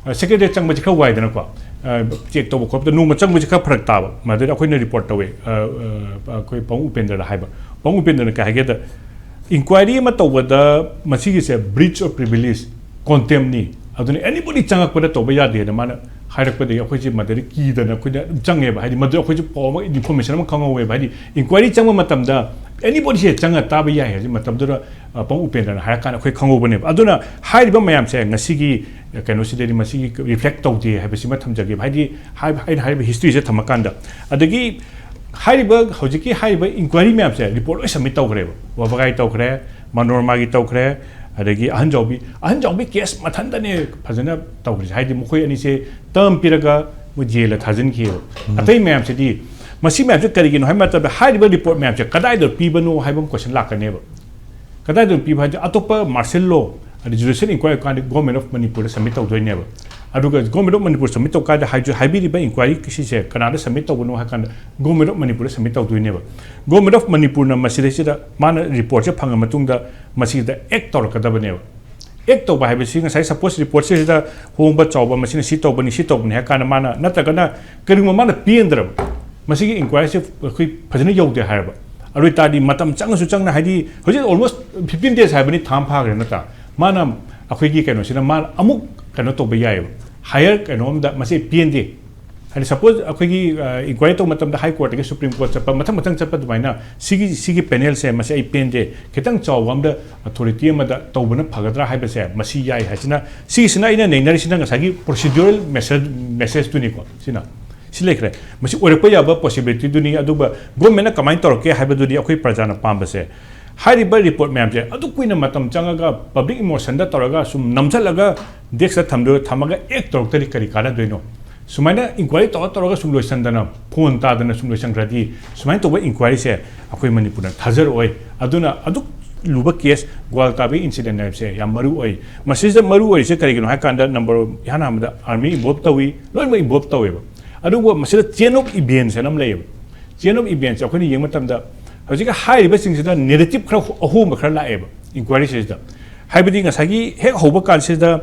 ꯑ, secretariat ꯆꯪꯕꯁꯦ ꯈꯔ ꯋꯥꯏꯗꯅꯀꯣ, ꯑ, check ꯇꯧꯕ ꯈꯣꯠꯄꯗ ꯅꯣꯡꯃ ꯆꯪꯕꯁꯦ ꯈꯔ ꯐꯔꯛ ꯇꯥꯕ꯫ ꯃꯗꯨꯗ ꯑꯩꯈꯣꯏꯅ report ꯇꯧꯋꯦ, ꯑ, ꯑ, ꯑꯩꯈꯣꯏ ꯄꯥꯕꯨꯡ ꯎꯄꯦꯟꯗ꯭ꯔꯗ ꯍꯥꯏꯕ꯫ ꯄꯥꯕꯨꯡ ꯎꯄꯦꯟꯗ꯭ꯔꯅ ꯀꯩ ꯍꯥꯏꯒꯦꯗ, inquiry ꯑꯃ ꯇꯧꯕꯗ ꯃꯁꯤꯒꯤꯁꯦ breach of privilege, contemptꯅꯤ, ꯑꯗꯨꯅ anybody ꯆꯪꯉꯛꯄꯗ ꯇꯧꯕ ꯌꯥꯗꯦꯅ ꯃꯥꯅ ꯍꯥꯏꯔꯛꯄꯗꯒꯤ ꯑꯩꯈꯣꯏꯁꯦ ꯃꯗꯨꯗ ꯀꯤꯗꯅ ꯑꯩꯈꯣꯏꯅ ꯑꯗꯨꯝ ꯆꯪꯉꯦꯕ꯫ ꯍꯥꯏꯗꯤ ꯃꯗꯨ ꯑꯩꯈꯣꯏꯁꯨ ꯄꯥꯎ ꯑꯃ, ꯏꯟꯐꯣꯔꯃꯦꯁꯟ ꯑꯃ ꯈꯪꯍꯧꯋꯦꯕ꯫ ꯍꯥꯏꯗꯤ ꯏꯟꯀ꯭ꯋꯥꯏꯔꯤ ꯆꯪꯕ ꯃꯇꯝꯗ ꯑꯦꯅꯤꯕꯣꯗꯤꯁꯦ ꯆꯪꯉ ꯇꯥꯕ ꯌꯥꯏ ꯍꯥꯏꯕꯁꯤ ꯃꯇꯝꯗꯨꯗ, ꯑ, ꯄꯥꯎ ꯎꯄꯦꯟꯗ꯭ꯔꯅ ꯍꯥꯏꯔꯀꯥꯟꯗ ꯑꯩꯈꯣꯏ ꯈꯪꯍꯧꯕꯅꯦꯕ꯫ ꯑꯗꯨꯅ ꯍꯥꯏꯔꯤꯕ ꯃꯌꯥꯝꯁꯦ ꯉꯁꯤꯒꯤ ꯀꯩꯅꯣꯁꯤꯗꯗꯤ ꯃꯁꯤꯒꯤ ꯔꯤꯐ꯭ꯂꯦꯛ ꯇꯧꯗꯦ ꯍꯥꯏꯕꯁꯤꯃ ꯊꯝꯖꯒꯦꯕ꯫ ꯍꯥꯏꯗꯤ ꯍꯥꯏ-, ꯑꯩꯅ ꯍꯥꯏꯔꯤꯕ ꯍꯤꯁꯇ꯭ꯔꯤꯁꯦ ꯊꯝꯃꯀꯥꯟꯗ, ꯑꯗꯒꯤ ꯍꯥꯏꯔꯤꯕ, ꯍꯧꯖꯤꯛꯀꯤ ꯍꯥꯏꯔꯤꯕ ꯏꯟꯀ꯭ꯋꯥꯏꯔꯤ ꯃꯌꯥꯝꯁꯦ ꯔꯤꯄꯣꯔꯠ ꯂꯣꯏ ꯁꯕꯃꯤꯠ ꯇꯧꯈ꯭ꯔꯦꯕ꯫ ꯋꯥꯕꯒꯥꯏ ꯇꯧꯈ꯭ꯔꯦ, ꯃꯅꯣꯔꯃꯥꯒꯤ ꯇꯧꯈ꯭ꯔꯦ, ꯑꯗꯒꯤ ꯑꯍꯟꯖꯥꯎꯕꯤ, ꯑꯍꯟꯖꯥꯎꯕꯤ ꯀꯦꯁ ꯃꯊꯟꯇꯅꯦ ꯐꯖꯅ ꯇꯧꯈ꯭ꯔꯤꯁꯦ꯫ ꯍꯥꯏꯗꯤ ꯃꯈꯣꯏ ꯑꯅꯤꯁꯦ ꯇꯔꯝ ꯄꯤꯔꯒ ꯃꯣꯏ ꯖꯦꯜꯗ ꯊꯥꯖꯤꯟꯈꯤꯑꯕ꯫ ꯑꯇꯩ ꯃꯌꯥꯝꯁꯤꯗꯤ, ꯃꯁꯤ ꯃꯌꯥꯝꯁꯦ ꯀꯔꯤꯒꯤꯅꯣ ꯍꯥꯏꯕ ꯃꯇꯝꯗ, ꯍꯥꯏꯔꯤꯕ ꯔꯤꯄꯣꯔꯠ ꯃꯌꯥꯝꯁꯦ ꯀꯗꯥꯏꯗ ꯄꯤꯕꯅꯣ ꯍꯥꯏꯕ ꯑꯃ ꯀꯣꯏꯁꯟ ꯂꯥꯛꯀꯅꯦꯕ꯫ ꯀꯗꯥꯏꯗ ꯄꯤꯕ ꯍꯥꯏꯗꯤ ꯑꯇꯣꯞꯄ ꯃꯥꯔꯁꯦꯜ ꯂꯣ, ꯑꯗꯩ ꯖꯨꯗꯤꯁꯤꯌꯦꯜ ꯏꯟꯀ꯭ꯋꯥꯏꯔꯤ ꯀꯥꯟꯗ ꯒꯣꯔꯃꯦꯟ ꯑꯣꯐ ꯃꯅꯤꯄꯨꯔꯗ ꯁꯕꯃꯤꯠ ꯇꯧꯗꯣꯏꯅꯦꯕ꯫ ꯑꯗꯨꯒ ꯒꯣꯔꯃꯦꯟ ꯑꯣꯐ ꯃꯅꯤꯄꯨꯔ ꯁꯕꯃꯤꯠ ꯇꯧ ꯀꯥꯟꯗ ꯍꯥꯏ-, ꯍꯥꯏꯕꯤꯔꯤꯕ ꯏꯟꯀ꯭ꯋꯥꯏꯔꯤ ꯁꯤꯁꯦ ꯀꯅꯥꯗ ꯁꯕꯃꯤꯠ ꯇꯧꯕꯅꯣ ꯍꯥꯏ ꯀꯥꯟꯗ ꯒꯣꯔꯃꯦꯟ ꯑꯣꯐ ꯃꯅꯤꯄꯨꯔꯗ ꯁꯕꯃꯤꯠ ꯇꯧꯗꯣꯏꯅꯦꯕ꯫ ꯒꯣꯔꯃꯦꯟ ꯑꯣꯐ ꯃꯅꯤꯄꯨꯔꯅ ꯃꯁꯤꯗꯩꯁꯤꯗ ꯃꯥꯅ ꯔꯤꯄꯣꯔꯠꯁꯦ ꯐꯪꯉ ꯃꯇꯨꯡꯗ ꯃꯁꯤꯗ ꯑꯦꯛ ꯇꯧꯔꯛꯀꯗꯕꯅꯦꯕ꯫ ꯑꯦꯛ ꯇꯧꯕ ꯍꯥꯏꯕꯁꯤ ꯉꯁꯥꯏ ꯁꯄꯣꯁ ꯔꯤꯄꯣꯔꯠꯁꯤꯗ ꯍꯣꯡꯕ ꯆꯥꯎꯕ ꯃꯁꯤꯅ ꯁꯤ ꯇꯧꯕꯅꯤ, ꯁꯤ ꯇꯧꯕꯅꯤ ꯍꯥꯏ ꯀꯥꯟꯗ ꯃꯥꯅ, ꯅꯠꯇ꯭ꯔꯒꯅ ꯀꯔꯤꯒꯨꯝꯕ ꯃꯥꯅ ꯄꯦꯟꯗ꯭ꯔꯕ, ꯃꯁꯤꯒꯤ ꯏꯟꯀ꯭ꯋꯥꯏꯔꯤꯁꯦ ꯑꯩꯈꯣꯏ ꯐꯖꯅ ꯌꯧꯗꯦ ꯍꯥꯏꯔꯕ, ꯑꯗꯨ ꯑꯣꯏꯇꯥꯔꯗꯤ ꯃꯇꯝ ꯆꯪꯉꯁꯨ ꯆꯪꯅ, ꯍꯥꯏꯗꯤ ꯍꯧꯖꯤꯛ ꯑꯣꯜꯃꯣꯁ ꯐꯤꯐꯇꯤꯟ ꯗꯦꯖ ꯍꯥꯏꯕꯅꯤ, ꯊꯥ ꯑꯃ ꯐꯥꯈ꯭ꯔꯦ ꯅꯠꯇ꯭ꯔꯥ? ꯃꯥꯅ ꯑꯩꯈꯣꯏꯒꯤ ꯀꯩꯅꯣꯁꯤꯅ ꯃꯥꯅ ꯑꯃꯨꯛ ꯀꯩꯅꯣ ꯇꯧꯕ ꯌꯥꯏꯑꯕ, ꯍꯥꯌꯔ ꯀꯩꯅꯣ ꯑꯝꯗ ꯃꯁꯤ ꯄꯦꯟꯗꯦ꯫ ꯍꯥꯏꯗꯤ ꯁꯄꯣꯁ ꯑꯩꯈꯣꯏꯒꯤ, ꯑ, ꯏꯟꯀ꯭ꯋꯥꯏꯔꯤ ꯇꯧꯕ ꯃꯇꯝꯗ ꯍꯥꯏ ꯀꯣꯔꯠꯇꯒꯤ ꯁꯨꯄ꯭ꯔꯤꯝ ꯀꯣꯔꯠ ꯆꯠꯄ, ꯃꯊꯪ ꯃꯊꯪ ꯆꯠꯄ ꯑꯗꯨꯃꯥꯏꯅ ꯁꯤꯒꯤ, ꯁꯤꯒꯤ ꯄꯦꯅꯦꯜꯁꯦ ꯃꯁꯤ ꯑꯩ ꯄꯦꯟꯗꯦ, ꯈꯤꯇꯪ ꯆꯥꯎꯕ ꯑꯝꯗ ꯑꯣꯊꯣꯔꯤꯇꯤ ꯑꯃꯗ ꯇꯧꯕꯅ ꯐꯒꯗ꯭ꯔꯥ ꯍꯥꯏꯕꯁꯦ ꯃꯁꯤ ꯌꯥꯏ ꯍꯥꯏꯁꯤꯅ, ꯁꯤꯒꯤꯁꯤꯅ ꯑꯩꯅ ꯅꯩꯅꯔꯤꯁꯤꯅ ꯉꯁꯥꯏꯒꯤ ꯄ꯭ꯔꯣꯁꯤꯗ꯭ꯌꯨꯔꯦꯜ ꯃꯦꯁꯦꯖ, ꯃꯦꯁꯦꯖꯇꯨꯅꯤꯀꯣ꯫ ꯁꯤꯅ ꯁꯤ ꯂꯩꯈ꯭ꯔꯦ꯫ ꯃꯁꯤ ꯑꯣꯏꯔꯛꯄ ꯌꯥꯕ ꯄꯣꯁꯤꯕꯤꯂꯤꯇꯤꯗꯨꯅꯤ, ꯑꯗꯨꯒ ꯒꯣꯔꯃꯦꯟꯅ ꯀꯃꯥꯏꯅ ꯇꯧꯔꯛꯀꯦ ꯍꯥꯏꯕꯗꯨꯗꯤ ꯑꯩꯈꯣꯏ ꯄ꯭ꯔꯖꯥꯅ ꯄꯥꯝꯕꯁꯦ꯫ ꯍꯥꯏꯔꯤꯕ ꯔꯤꯄꯣꯔꯠ ꯃꯌꯥꯝꯁꯦ ꯑꯗꯨꯛ ꯀꯨꯏꯅ ꯃꯇꯝ ꯆꯪꯉꯒ ꯄꯕ꯭ꯂꯤꯛ ꯏꯃꯣꯁꯟꯗ ꯇꯧꯔꯒ ꯁꯨꯝ ꯅꯝꯁꯤꯜꯂꯒ ꯗꯦꯛꯁꯇ ꯊꯝꯗꯣꯏ-, ꯊꯝꯃꯒ ꯑꯦꯛ ꯇꯧꯔꯛꯇ꯭ꯔꯗꯤ ꯀꯔꯤ ꯀꯥꯟꯅꯗꯣꯏꯅꯣ? ꯁꯨꯃꯥꯏꯅ ꯏꯟꯀ꯭ꯋꯥꯏꯔꯤ ꯇꯧꯔ ꯇꯧꯔꯒ ꯁꯨꯝ ꯂꯣꯏꯁꯟꯗꯅ, ꯐꯣꯟ ꯇꯥꯗꯅ ꯁꯨꯝ ꯂꯣꯏꯁꯟꯈ꯭ꯔꯗꯤ, ꯁꯨꯃꯥꯏꯅ ꯇꯧꯕ ꯏꯟꯀ꯭ꯋꯥꯏꯔꯤꯁꯦ ꯑꯩꯈꯣꯏ ꯃꯅꯤꯄꯨꯔꯅ ꯊꯥꯖꯔꯛꯑꯣꯏ꯫ ꯑꯗꯨꯅ ꯑꯗꯨꯛ ꯂꯨꯕ ꯀꯦꯁ ꯒ꯭ꯋꯥꯜ ꯇꯥꯕꯤ ꯏꯟꯁꯤꯗꯦꯟ ꯍꯥꯏꯕꯁꯦ ꯌꯥꯝ ꯃꯔꯨ ꯑꯣꯏ꯫ ꯃꯁꯤꯗ ꯃꯔꯨ ꯑꯣꯏꯔꯤꯁꯦ ꯀꯔꯤꯒꯤꯅꯣ ꯍꯥꯏ ꯀꯥꯟꯗ, ꯅꯝꯕꯔ ꯏꯍꯥꯟ ꯍꯥꯟꯕꯗ ꯑꯥꯔꯃꯤ ꯏꯟꯚꯣꯜꯕ ꯇꯧꯏ, ꯂꯣꯏꯅꯃꯛ ꯏꯟꯚꯣꯜꯕ ꯇꯧꯋꯦꯕ꯫ ꯑꯗꯨꯒ ꯃꯁꯤꯗ ꯆꯦꯟ ꯑꯣꯐ ꯏꯚꯦꯟꯁ ꯍꯥꯏꯅ ꯑꯃ ꯂꯩꯌꯦꯕ꯫ ꯆꯦꯟ ꯑꯣꯐ ꯏꯚꯦꯟꯁꯦ ꯑꯩꯈꯣꯏꯅ ꯌꯦꯡꯕ ꯃꯇꯝꯗ ꯍꯧꯖꯤꯛꯀꯤ ꯍꯥꯏꯔꯤꯕꯁꯤꯡꯁꯤꯗ ꯅꯦꯔꯦꯇꯤꯞ ꯈꯔ ꯑꯍꯣꯡꯕ ꯈꯔ ꯂꯥꯛꯑꯦꯕ ꯏꯟꯀ꯭ꯋꯥꯏꯔꯤꯁꯤꯗ꯫ ꯍꯥꯏꯕꯗꯤ ꯉꯁꯥꯏꯒꯤ ꯍꯦꯛ ꯍꯧꯕ ꯀꯥꯟꯁꯤꯗ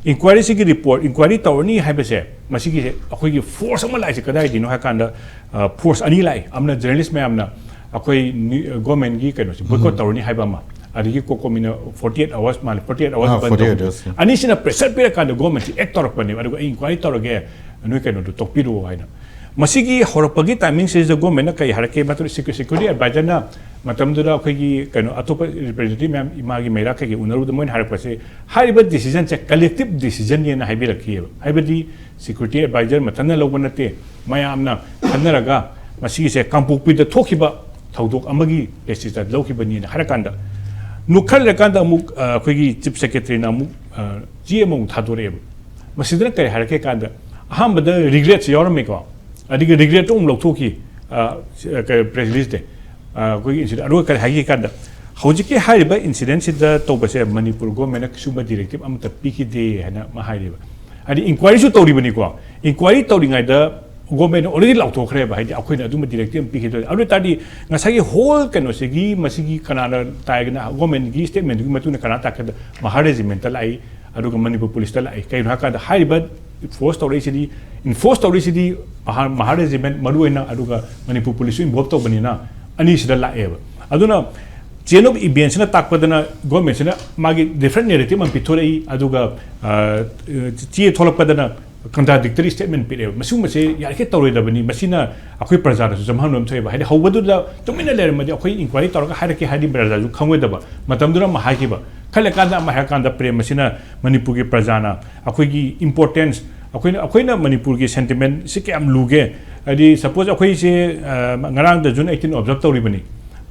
ꯏꯟꯀ꯭ꯋꯥꯏꯔꯤꯁꯤꯒꯤ ꯔꯤꯄꯣꯔꯠ, ꯏꯟꯀ꯭ꯋꯥꯏꯔꯤ ꯇꯧꯔꯅꯤ ꯍꯥꯏꯕꯁꯦ, ꯃꯁꯤꯒꯤꯁꯦ ꯑꯩꯈꯣꯏꯒꯤ ꯐꯣꯔꯁ ꯑꯃ ꯂꯥꯛꯏꯁꯦ ꯀꯗꯥꯏꯗꯒꯤꯅꯣ ꯍꯥꯏ ꯀꯥꯟꯗ, ꯑ, ꯐꯣꯔꯁ ꯑꯅꯤ ꯂꯥꯛꯏ꯫ ꯑꯃꯅ ꯖꯔꯅꯦꯂꯤꯁ ꯃꯌꯥꯝꯅ ꯑꯩꯈꯣꯏ ꯅ꯭ꯌꯨ-, ꯒꯣꯔꯃꯦꯟꯒꯤ ꯀꯩꯅꯣꯁꯦ ꯕꯣꯏꯀꯣꯠ ꯇꯧꯔꯅꯤ ꯍꯥꯏꯕ ꯑꯃ, ꯑꯗꯒꯤ ꯀꯣꯀꯣꯃꯤꯅ forty eight hours ꯃꯥꯜꯂꯦ, forty eight hours ꯑꯥ, ꯕꯟ forty eight ꯇꯧꯕ꯫ hours. ꯑꯅꯤꯁꯤꯅ pressure ꯄꯤꯔꯀꯥꯟꯗ government ꯁꯤ act ꯇꯧꯔꯛꯄꯅꯦꯕ꯫ ꯑꯗꯨꯒ ꯑꯩ inquiry ꯇꯧꯔꯒꯦ, ꯅꯣꯏ ꯀꯩꯅꯣꯗꯣ ꯇꯣꯛꯄꯤꯔꯛꯑꯣ ꯍꯥꯏꯅ꯫ ꯃꯁꯤꯒꯤ ꯍꯧꯔꯛꯄꯒꯤ timing ꯁꯤꯗ government ꯅ ꯀꯩ ꯍꯥꯏꯔꯛꯀꯦ ꯃꯇꯝꯗ, security advisor ꯅ ꯃꯇꯝꯗꯨꯗ ꯑꯩꯈꯣꯏꯒꯤ ꯀꯩꯅꯣ ꯑꯇꯣꯞꯄ representative ꯃꯌꯥꯝ ꯏꯃꯥꯒꯤ ꯃꯩꯔꯥ ꯀꯩꯀꯩ ꯎꯅꯔꯨꯕꯗ ꯃꯣꯏꯅ ꯍꯥꯏꯔꯛꯄꯁꯦ, ꯍꯥꯏꯔꯤꯕ decision ꯁꯦ collective decision ꯅꯦꯅ ꯍꯥꯏꯕꯤꯔꯛꯈꯤꯑꯕ꯫ ꯍꯥꯏꯕꯗꯤ security advisor ꯃꯊꯟꯇ ꯂꯧꯕ ꯅꯠꯇꯦ, ꯃꯌꯥꯝꯅ ꯈꯟꯅꯔꯒ ꯃꯁꯤꯒꯤꯁꯦ ꯀꯥꯡꯄꯣꯛꯄꯤꯗ ꯊꯣꯛꯈꯤꯕ ꯊꯧꯗꯣꯛ ꯑꯃꯒꯤ basis ꯇ ꯂꯧꯈꯤꯕꯅꯤꯅ ꯍꯥꯏꯔꯀꯥꯟꯗ, ꯅꯣꯛꯈꯠꯂꯀꯥꯟꯗ ꯑꯃꯨꯛ, ꯑ, ꯑꯩꯈꯣꯏꯒꯤ chief secretary ꯅ ꯑꯃꯨꯛ, ꯑ, ꯆꯦ ꯑꯃꯃꯨꯛ ꯊꯥꯗꯣꯔꯛꯑꯦꯕ꯫ ꯃꯁꯤꯗꯅ ꯀꯔꯤ ꯍꯥꯏꯔꯛꯀꯦ ꯀꯥꯟꯗ, ꯑꯍꯥꯟꯕꯗ regret ꯁꯦ ꯌꯥꯎꯔꯝꯃꯦꯀꯣ, ꯑꯗꯒꯤ regret ꯇꯣ ꯑꯃꯨꯛ ꯂꯧꯊꯣꯛꯈꯤ, ꯑ, ꯀꯩ, press release ꯇ, ꯑ, ꯑꯩꯈꯣꯏꯒꯤ incident꯫ ꯑꯗꯨꯒ ꯀꯔꯤ ꯍꯥꯏꯒꯦ ꯀꯥꯟꯗ, ꯍꯧꯖꯤꯛꯀꯤ ꯍꯥꯏꯔꯤꯕ incident ꯁꯤꯗ ꯇꯧꯕꯁꯦ ꯃꯅꯤꯄꯨꯔ government ꯅ ꯀꯩꯁꯨꯝꯕ directive ꯑꯃꯠꯇ ꯄꯤꯈꯤꯗꯦ ꯍꯥꯏꯅ ꯑꯃ ꯍꯥꯏꯔꯦꯕ꯫ ꯍꯥꯏꯗꯤ inquiry ꯁꯨ ꯇꯧꯔꯤꯕꯅꯤꯀꯣ, inquiry ꯇꯧꯔꯤꯉꯩꯗ government ꯅ already ꯂꯥꯎꯊꯣꯛꯈ꯭ꯔꯦꯕ, ꯍꯥꯏꯗꯤ ꯑꯩꯈꯣꯏꯅ ꯑꯗꯨꯝꯕ directive ꯑꯃ ꯄꯤꯈꯤꯗꯣꯏ꯫ ꯑꯗꯨ ꯑꯣꯏ ꯇꯥꯔꯗꯤ ꯉꯁꯥꯏꯒꯤ whole ꯀꯩꯅꯣꯁꯤꯒꯤ, ꯃꯁꯤꯒꯤ ꯀꯅꯥꯅ ꯇꯥꯏꯒꯅ, government ꯀꯤ statement ꯗꯨꯒꯤ ꯃꯇꯨꯡ ꯏꯟꯅ ꯀꯅꯥ ꯇꯥꯛꯀꯦꯗ ꯃꯍꯥ regiment ꯇ ꯂꯥꯛꯏ, ꯑꯗꯨꯒ ꯃꯅꯤꯄꯨꯔ police ꯇ ꯂꯥꯛꯏ꯫ ꯀꯩꯒꯤꯅꯣ ꯍꯥꯏꯀꯥꯟꯗ ꯍꯥꯏꯔꯤꯕ force ꯇꯧꯔꯛꯏꯁꯤꯗꯤ, enforce ꯇꯧꯔꯛꯏꯁꯤꯗꯤ ꯃꯍꯥ, ꯃꯍꯥ regiment ꯃꯔꯨ ꯑꯣꯏꯅ, ꯑꯗꯨꯒ ꯃꯅꯤꯄꯨꯔ police ꯁꯨ involve ꯇꯧꯕꯅꯤꯅ ꯑꯅꯤꯁꯤꯗ ꯂꯥꯛꯑꯦꯕ꯫ ꯑꯗꯨꯅ chain of events ꯁꯤꯅ ꯇꯥꯛꯄꯗꯅ government ꯁꯤꯅ ꯃꯥꯒꯤ different narrative ꯑꯃ ꯄꯤꯊꯣꯔꯛꯏ, ꯑꯗꯨꯒ, ꯑ, ꯆꯦ ꯊꯣꯛꯂꯛꯄꯗꯅ contradictory statement ꯄꯤꯔꯛꯑꯦꯕ꯫ ꯃꯁꯤꯒꯨꯝꯕꯁꯦ ꯌꯥꯔꯤꯈꯩ ꯇꯧꯔꯣꯏꯗꯕꯅꯤ꯫ ꯃꯁꯤꯅ ꯑꯩꯈꯣꯏ ꯄ꯭ꯔꯖꯥꯗꯁꯨ ꯆꯃꯝꯅꯕ ꯑꯃ ꯊꯣꯛꯑꯦꯕ꯫ ꯍꯥꯏꯗꯤ ꯍꯧꯕꯗꯨꯗ ꯇꯨꯃꯤꯟꯅ ꯂꯩꯔꯝꯃꯗꯤ ꯑꯩꯈꯣꯏ inquiry ꯇꯧꯔꯒ ꯍꯥꯏꯔꯛꯀꯦ ꯍꯥꯏꯔꯗꯤ ꯄ꯭ꯔꯖꯥꯁꯨ ꯈꯪꯉꯣꯏꯗꯕ꯫ ꯃꯇꯝꯗꯨꯗ ꯑꯃ ꯍꯥꯏꯈꯤꯕ, ꯈꯜꯂꯀꯥꯟꯗ ꯑꯃ ꯍꯥꯏꯔꯀꯥꯟꯗ ꯄ꯭ꯔꯦꯝ ꯃꯁꯤꯅ ꯃꯅꯤꯄꯨꯔꯒꯤ ꯄ꯭ꯔꯖꯥꯅ ꯑꯩꯈꯣꯏꯒꯤ importance, ꯑꯩꯈꯣꯏꯅ, ꯑꯩꯈꯣꯏꯅ ꯃꯅꯤꯄꯨꯔꯒꯤ sentiment ꯁꯤ ꯀꯌꯥꯝ ꯂꯨꯒꯦ꯫ ꯍꯥꯏꯗꯤ suppose ꯑꯩꯈꯣꯏꯁꯦ, ꯑ, ꯉꯔꯥꯡꯗ June eighteen observe ꯇꯧꯔꯤꯕꯅꯤ꯫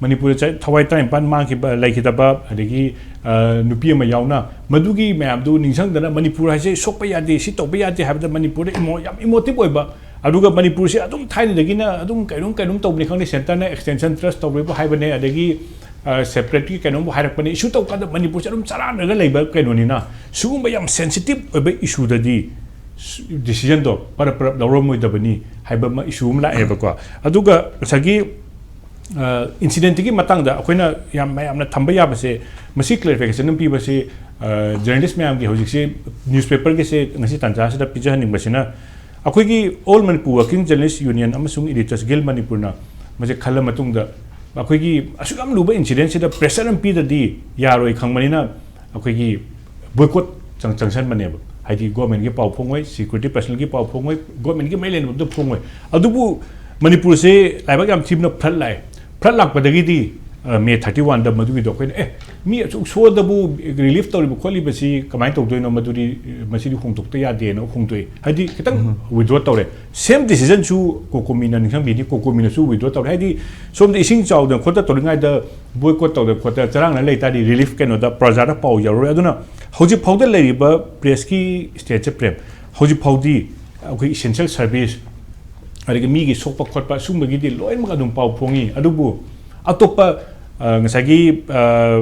ꯃꯅꯤꯄꯨꯔꯗ ꯆ-, ꯊꯋꯥꯏ ꯇꯔꯥꯅꯤꯄꯥꯟ ꯃꯥꯡꯈꯤꯕ, ꯂꯩꯈꯤꯗꯕ, ꯑꯗꯒꯤ, ꯑ, ꯅꯨꯄꯤ ꯑꯃ ꯌꯥꯎꯅ, ꯃꯗꯨꯒꯤ ꯃꯌꯥꯝꯗꯨ ꯅꯤꯡꯁꯤꯡꯗꯅ ꯃꯅꯤꯄꯨꯔ ꯍꯥꯏꯁꯦ ꯁꯣꯛꯄ ꯌꯥꯗꯦ, ꯁꯤ ꯇꯧꯕ ꯌꯥꯗꯦ ꯍꯥꯏꯕꯗ ꯃꯅꯤꯄꯨꯔꯗ emo-, ꯌꯥꯝ emotive ꯑꯣꯏꯕ, ꯑꯗꯨꯒ ꯃꯅꯤꯄꯨꯔꯁꯦ ꯑꯗꯨꯝ ꯊꯥꯏꯅꯗꯒꯤꯅ ꯑꯗꯨꯝ ꯀꯩꯅꯣꯝ ꯀꯩꯅꯣꯝ ꯇꯧꯕꯅꯤ ꯈꯪꯗꯦ, centre ꯅ extension trust ꯇꯧꯕꯩꯕꯨ ꯍꯥꯏꯕꯅꯦ, ꯑꯗꯒꯤ, ꯑ, separate ꯀꯤ ꯀꯩꯅꯣꯝꯕꯨ ꯍꯥꯏꯔꯛꯄꯅꯦ, issue ꯇꯧꯀꯥꯟꯗ ꯃꯅꯤꯄꯨꯔꯁꯦ ꯑꯗꯨꯝ ꯆꯔꯥꯡꯅꯔꯒ ꯂꯩꯕ ꯀꯩꯅꯣꯅꯤꯅ, ꯁꯤꯒꯨꯝꯕ ꯌꯥꯝ sensitive ꯑꯣꯏꯕ issue ꯗꯗꯤ decision ꯗꯣ ꯄꯔꯞ ꯄꯔꯞ ꯂꯧꯔꯝꯃꯣꯏꯗꯕꯅꯤ ꯍꯥꯏꯕ ꯑꯃ issue ꯑꯃ ꯂꯥꯛꯑꯦꯕꯀꯣ꯫ ꯑꯗꯨꯒ ꯉꯁꯥꯏꯒꯤ, ꯑ, incident ꯇꯨꯒꯤ ꯃꯇꯥꯡꯗ ꯑꯩꯈꯣꯏꯅ ꯌꯥꯝ, ꯃꯌꯥꯝꯅ ꯊꯝꯕ ꯌꯥꯕꯁꯦ, ꯃꯁꯤ clarification ꯑꯃ ꯄꯤꯕꯁꯦ, ꯑ, journalist ꯃꯌꯥꯝꯒꯤ ꯍꯧꯖꯤꯛꯁꯦ newspaper ꯒꯤꯁꯦ ꯉꯁꯤ ꯇꯥꯟꯖꯥꯁꯤꯗ ꯄꯤꯖꯍꯟꯅꯤꯡꯕꯁꯤꯅ, ꯑꯩꯈꯣꯏꯒꯤ All Manipur Working Journalist Union ꯑꯃꯁꯨꯡ Editors Guild ꯃꯅꯤꯄꯨꯔꯅ ꯃꯁꯤ ꯈꯜꯂ ꯃꯇꯨꯡꯗ, ꯑꯩꯈꯣꯏꯒꯤ ꯑꯁꯨꯛ ꯌꯥꯝ ꯂꯨꯕ ꯏꯟꯁꯤꯗꯦꯟꯁꯤꯗ ꯄ꯭ꯔꯦꯁꯔ ꯑꯃ ꯄꯤꯗ꯭ꯔꯗꯤ ꯌꯥꯔꯣꯏ ꯈꯪꯕꯅꯤꯅ ꯑꯩꯈꯣꯏꯒꯤ ꯕꯣꯏꯀꯣꯠ ꯆꯪꯁꯟꯕꯅꯦꯕ꯫ ꯍꯥꯏꯗꯤ ꯒꯣꯔꯃꯦꯟꯒꯤ ꯄꯥꯎ ꯐꯣꯡꯉꯣꯏ, ꯁꯦꯀ꯭ꯌꯨꯔꯤꯇꯤ ꯄꯔꯁꯅꯦꯜꯒꯤ ꯄꯥꯎ ꯐꯣꯡꯉꯣꯏ, ꯒꯣꯔꯃꯦꯟꯒꯤ ꯃꯔꯤ ꯂꯩꯅꯕ ꯑꯝꯇ ꯐꯣꯡꯉꯣꯏ꯫ ꯑꯗꯨꯕꯨ ꯃꯅꯤꯄꯨꯔꯁꯦ ꯂꯥꯏꯕꯛ ꯌꯥꯝ ꯊꯤꯕꯅ ꯐ꯭ꯂꯠ ꯂꯥꯛꯑꯦ꯫ ꯐ꯭ꯂꯠ ꯂꯥꯛꯄꯗꯒꯤꯗꯤ ꯃꯦ ꯊꯥꯔꯇꯤ ꯋꯥꯟꯗ ꯃꯗꯨꯒꯤꯗꯣ ꯑꯩꯈꯣꯏꯅ ꯑꯦ ꯃꯤ ꯑꯁꯨꯛ ꯁꯣꯛꯑꯗꯕꯨ ꯔꯤꯂꯤꯐ ꯇꯧꯔꯤꯕ ꯈꯣꯠꯂꯤꯕꯁꯤ ꯀꯃꯥꯏꯅ ꯇꯧꯗꯣꯏꯅꯣ, ꯃꯗꯨꯗꯤ ꯃꯁꯤꯗꯤ ꯍꯣꯡꯗꯣꯛꯇ ꯌꯥꯗꯦꯅ ꯍꯣꯡꯗꯣꯛꯑꯦ꯫ ꯍꯥꯏꯗꯤ ꯈꯤꯇꯪ ꯋꯤꯗ꯭ꯔꯣ ꯇꯧꯔꯦ꯫ ꯁꯦꯝ ꯗꯤꯁꯤꯖꯟꯁꯨ ꯀꯣꯀꯣꯃꯤꯅ ꯅꯤꯡꯁꯤꯡꯕꯤꯅꯤ, ꯀꯣꯀꯣꯃꯤꯅꯁꯨ ꯋꯤꯗ꯭ꯔꯣ ꯇꯧꯔꯦ꯫ ꯍꯥꯏꯗꯤ ꯁꯣꯝꯗ ꯏꯁꯤꯡ ꯆꯥꯎꯗꯅ ꯈꯣꯠꯇ ꯇꯧꯔꯤꯉꯩꯗ ꯕꯣꯏꯀꯣꯠ ꯇꯧꯗꯅ ꯈꯣꯠꯇꯅ ꯆꯔꯥꯡꯅ ꯂꯩ ꯇꯥꯔꯗꯤ ꯔꯤꯂꯤꯐ ꯀꯩꯅꯣꯗ ꯄ꯭ꯔꯖꯥꯗ ꯄꯥꯎ ꯌꯧꯔꯔꯣꯏ꯫ ꯑꯗꯨꯅ ꯍꯧꯖꯤꯛ ꯐꯥꯎꯗ ꯂꯩꯔꯤꯕ ꯄ꯭ꯔꯦꯁꯀꯤ ꯁ꯭ꯇꯦꯠꯁꯦ ꯄ꯭ꯔꯦꯝ, ꯍꯧꯖꯤꯛ ꯐꯥꯎꯗꯤ ꯑꯩꯈꯣꯏ ꯏꯁꯦꯟꯁꯤꯌꯦꯜ ꯁꯔꯚꯤꯁ ꯑꯗꯒꯤ ꯃꯤꯒꯤ ꯁꯣꯛꯄ ꯈꯣꯠꯄ ꯁꯨꯝꯕꯒꯤꯗꯤ ꯂꯣꯏꯅꯃꯛ ꯑꯗꯨꯝ ꯄꯥꯎ ꯐꯣꯡꯉꯤ꯫ ꯑꯗꯨꯕꯨ ꯑꯇꯣꯞꯄ ꯑ, ꯉꯁꯥꯏꯒꯤ ꯑ,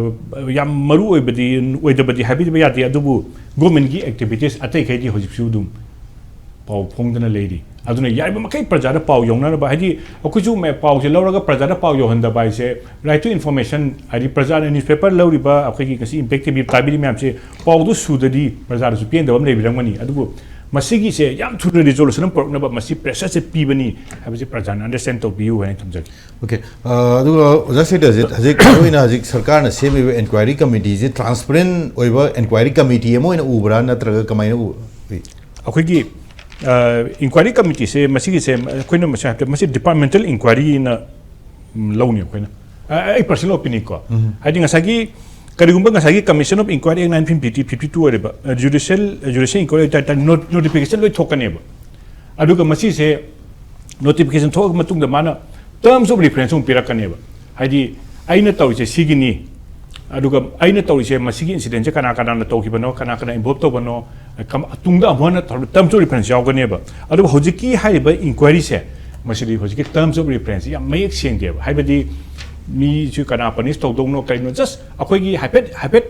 ꯌꯥꯝ ꯃꯔꯨ ꯑꯣꯏꯕꯗꯤ ꯑꯣꯏꯗꯕꯗꯤ ꯍꯥꯏꯕꯤꯕ ꯌꯥꯗꯦ, ꯑꯗꯨꯕꯨ ꯒꯣꯔꯃꯦꯟꯒꯤ ꯑꯦꯛꯇꯤꯚꯤꯇꯤꯁ ꯑꯇꯩꯈꯩꯗꯤ ꯍꯧꯖꯤꯛꯁꯨ ꯑꯗꯨꯝ ꯄꯥꯎ ꯐꯣꯡꯗꯅ ꯂꯩꯔꯤ꯫ ꯑꯗꯨꯅ ꯌꯥꯔꯤꯕ ꯃꯈꯩ ꯄ꯭ꯔꯖꯥꯗ ꯄꯥꯎ ꯌꯧꯅꯅꯕ, ꯍꯥꯏꯗꯤ ꯑꯩꯈꯣꯏꯁꯨ ꯃ-, ꯄꯥꯎꯁꯦ ꯂꯧꯔꯒ ꯄ꯭ꯔꯖꯥꯗ ꯄꯥꯎ ꯌꯧꯍꯟꯗꯕ ꯍꯥꯏꯁꯦ, ꯔꯥꯏꯠ ꯇꯨ ꯏꯟꯐꯣꯔꯃꯦꯁꯟ, ꯍꯥꯏꯗꯤ ꯄ꯭ꯔꯖꯥꯅ ꯅ꯭ꯌꯨꯁꯄꯦꯄꯔ ꯂꯧꯔꯤꯕ, ꯑꯩꯈꯣꯏꯒꯤ ꯉꯁꯤ ꯏꯝꯄꯦꯛ ꯇꯤ ꯚꯤ ꯇꯥꯕꯤꯔꯤ ꯃꯌꯥꯝꯁꯦ, ꯄꯥꯎꯗꯨ ꯁꯨꯗꯗꯤ ꯄ꯭ꯔꯖꯥꯗꯁꯨ ꯄꯦꯟꯗꯕ ꯑꯃ ꯂꯩꯕꯤꯔꯝꯒꯅꯤ꯫ ꯑꯗꯨꯕꯨ ꯃꯁꯤꯒꯤꯁꯦ ꯌꯥꯝ ꯊꯨꯅ ꯔꯤꯖꯣꯂꯨꯁꯟ ꯑꯃ ꯄꯨꯔꯛꯅꯕ ꯃꯁꯤ ꯄ꯭ꯔꯦꯁꯔꯁꯦ ꯄꯤꯕꯅꯤ ꯍꯥꯏꯕꯁꯤ ꯄ꯭ꯔꯖꯥꯅ ꯑꯟꯗꯔꯁ꯭ꯇꯦꯟ ꯇꯧꯕꯤꯌꯨ ꯍꯥꯏꯅ ꯊꯝꯖꯒꯦ꯫ ꯑꯣꯀꯦ꯫ ꯑ, ꯑꯗꯨꯒ ꯑꯣꯖꯥ ꯁꯦꯛꯇꯔꯁꯦ ꯍꯧꯖꯤꯛ ꯃꯔꯨ ꯑꯣꯏꯅ ꯍꯧꯖꯤꯛ ꯁꯔꯀꯥꯔꯅ ꯁꯦꯝꯃꯤꯕ ꯏꯟꯀ꯭ꯋꯥꯏꯔꯤ ꯀꯃꯤꯇꯤꯁꯦ ꯇ꯭ꯔꯥꯟꯁꯄꯔꯦꯟ ꯑꯣꯏꯕ ꯏꯟꯀ꯭ꯋꯥꯏꯔꯤ ꯀꯃꯤꯇꯤ ꯑꯃ ꯑꯣꯏꯅ ꯎꯕ꯭ꯔꯥ, ꯅꯠꯇ꯭ꯔꯒ ꯀꯃꯥꯏꯅ ꯎ-, ꯎꯏ? ꯑꯩꯈꯣꯏꯒꯤ ꯏꯟꯀ꯭ꯋꯥꯏꯔꯤ ꯀꯃꯤꯇꯤꯁꯦ ꯃꯁꯤꯒꯤꯁꯦ ꯑꯩꯈꯣꯏꯅ ꯃꯁꯤ ꯍꯥꯏꯕꯗ ꯃꯁꯤ ꯗꯤꯄꯥꯔꯠꯃꯦꯟꯇꯦꯜ ꯏꯟꯀ꯭ꯋꯥꯏꯔꯤꯅ ꯂꯧꯅꯤ ꯑꯩꯈꯣꯏꯅ꯫ ꯑ, ꯑꯩ ꯄꯔꯁꯅꯦꯜ ꯑꯣꯄꯤꯅꯤꯌꯟ ꯀꯣ꯫ ꯍꯥꯏꯗꯤ ꯉꯁꯥꯏꯒꯤ ꯀꯔꯤꯒꯨꯝꯕ ꯉꯁꯥꯏꯒꯤ Commission of Inquiry Act nineteen fifty, fifty two ꯑꯣꯏꯔꯤꯕ ꯖꯨꯗꯤꯁꯤꯌꯦꯜ ꯖꯨꯗꯤꯁꯤꯌꯦꯜ ꯏꯟꯀ꯭ꯋꯥꯏꯔꯤ ꯑꯣꯏꯇꯥꯔꯗꯤ ꯅꯣꯇꯤꯐꯤꯀꯦꯁꯟ ꯂꯣꯏ ꯊꯣꯛꯀꯅꯦꯕ꯫ ꯑꯗꯨꯒ ꯃꯁꯤꯁꯦ ꯅꯣꯇꯤꯐꯤꯀꯦꯁꯟ ꯊꯣꯛꯑ ꯃꯇꯨꯡꯗ ꯃꯥꯅ ꯇꯔꯝꯁ ꯑꯣꯐ ꯔꯤꯐꯔꯦꯟꯁ ꯑꯃꯨꯛ ꯄꯤꯔꯛꯀꯅꯦꯕ꯫ ꯍꯥꯏꯗꯤ ꯑꯩꯅ ꯇꯧꯔꯤꯁꯦ ꯁꯤꯒꯤꯅꯤ, ꯑꯗꯨꯒ ꯑꯩꯅ ꯇꯧꯔꯤꯁꯦ ꯃꯁꯤꯒꯤ ꯏꯟꯁꯤꯗꯦꯟꯁꯦ ꯀꯅꯥ ꯀꯅꯥꯅ ꯇꯧꯈꯤꯕꯅꯣ, ꯀꯅꯥ ꯀꯅꯥ ꯏꯟꯚꯣꯜꯕ ꯇꯧꯕꯅꯣ, ꯀꯝ-, ꯇꯨꯡꯗ ꯑꯃꯨꯛ ꯍꯟꯅ ꯇꯔꯝꯁ ꯑꯣꯐ ꯔꯤꯐꯔꯦꯟꯁ ꯌꯥꯎꯒꯅꯦꯕ꯫ ꯑꯗꯨꯕꯨ ꯍꯧꯖꯤꯛꯀꯤ ꯍꯥꯏꯔꯤꯕ ꯏꯟꯀ꯭ꯋꯥꯏꯔꯤꯁꯦ ꯃꯁꯤꯗꯤ ꯍꯧꯖꯤꯛꯀꯤ ꯇꯔꯝꯁ ꯑꯣꯐ ꯔꯤꯐꯔꯦꯟꯁꯁꯤ ꯌꯥꯝ ꯃꯌꯦꯛ ꯁꯦꯡꯗꯦꯕ꯫ ꯍꯥꯏꯕꯗꯤ ꯃꯤꯁꯨ ꯀꯅꯥ ꯄꯅꯤꯁ ꯇꯧꯗꯧꯅꯣ ꯀꯔꯤꯅꯣ, ꯖꯁ ꯑꯩꯈꯣꯏꯒꯤ ꯍꯥꯏꯐꯦꯠ ꯍꯥꯏꯐꯦꯠ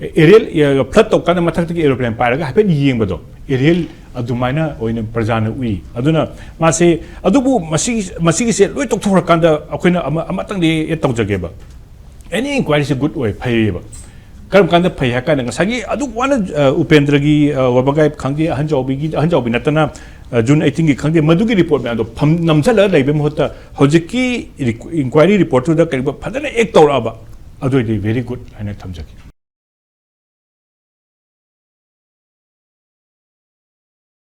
ꯑꯦꯔꯤꯌꯦꯜ ꯐ꯭ꯂꯠ ꯇꯧꯀꯥꯟꯗ ꯃꯊꯛꯇꯒꯤ ꯑꯦꯔꯣꯄ꯭ꯂꯦꯟ ꯄꯥꯏꯔꯒ ꯍꯥꯏꯐꯦꯠ ꯌꯦꯡꯕꯗꯣ, ꯑꯦꯔꯤꯌꯦꯜ ꯑꯗꯨꯃꯥꯏꯅ ꯑꯣꯏꯅ ꯄ꯭ꯔꯖꯥꯅ ꯎꯏ꯫ ꯑꯗꯨꯅ ꯃꯥꯁꯦ, ꯑꯗꯨꯕꯨ ꯃꯁꯤꯒꯤ ꯃꯁꯤꯒꯤꯁꯦ ꯂꯣꯏ ꯇꯣꯛꯊꯣꯛꯈ꯭ꯔꯀꯥꯟꯗ ꯑꯩꯈꯣꯏꯅ ꯑꯃ ꯑꯃꯇꯪꯗꯤ ꯑꯦꯗ ꯇꯧꯖꯒꯦꯕ꯫ ꯑꯦꯅꯤ ꯏꯟꯀ꯭ꯋꯥꯏꯔꯤꯁꯦ ꯒꯨꯗ ꯑꯣꯏ, ꯐꯩꯌꯦꯕ꯫ ꯀꯔꯝ ꯀꯥꯟꯗ ꯐꯩ ꯍꯥꯏ ꯀꯥꯟꯗ ꯉꯁꯥꯏꯒꯤ ꯑꯗꯨꯛ ꯋꯥꯅ ꯑ, ꯎꯄꯦꯟꯗ꯭ꯔꯒꯤ ꯑ, ꯋꯥꯕꯒꯥꯏ ꯈꯪꯗꯦ, ꯑꯍꯟ ꯖꯥꯎꯕꯤꯒꯤ, ꯑꯍꯟ ꯖꯥꯎꯕꯤ ꯅꯠꯇꯅ ꯖꯨꯟ ꯑꯩꯠꯇꯤꯟꯒꯤ ꯈꯪꯗꯦ, ꯃꯗꯨꯒꯤ ꯔꯤꯄꯣꯔꯠ ꯃꯌꯥꯝꯗꯣ ꯐꯝ-, ꯅꯝꯁꯤꯜꯂꯒ ꯂꯩꯕꯒꯤ ꯃꯍꯨꯠꯇ ꯍꯧꯖꯤꯛꯀꯤ ꯏꯟꯀ꯭ꯋꯥꯏꯔꯤ ꯔꯤꯄꯣꯔꯠꯇꯨꯗ ꯀꯔꯤꯒꯨꯝꯕ ꯐꯖꯅ ꯑꯦꯛ ꯇꯧꯔꯛꯑꯕ, ꯑꯗꯨ ꯑꯣꯏꯗꯤ very good ꯍꯥꯏꯅ ꯊꯝꯖꯒꯦ꯫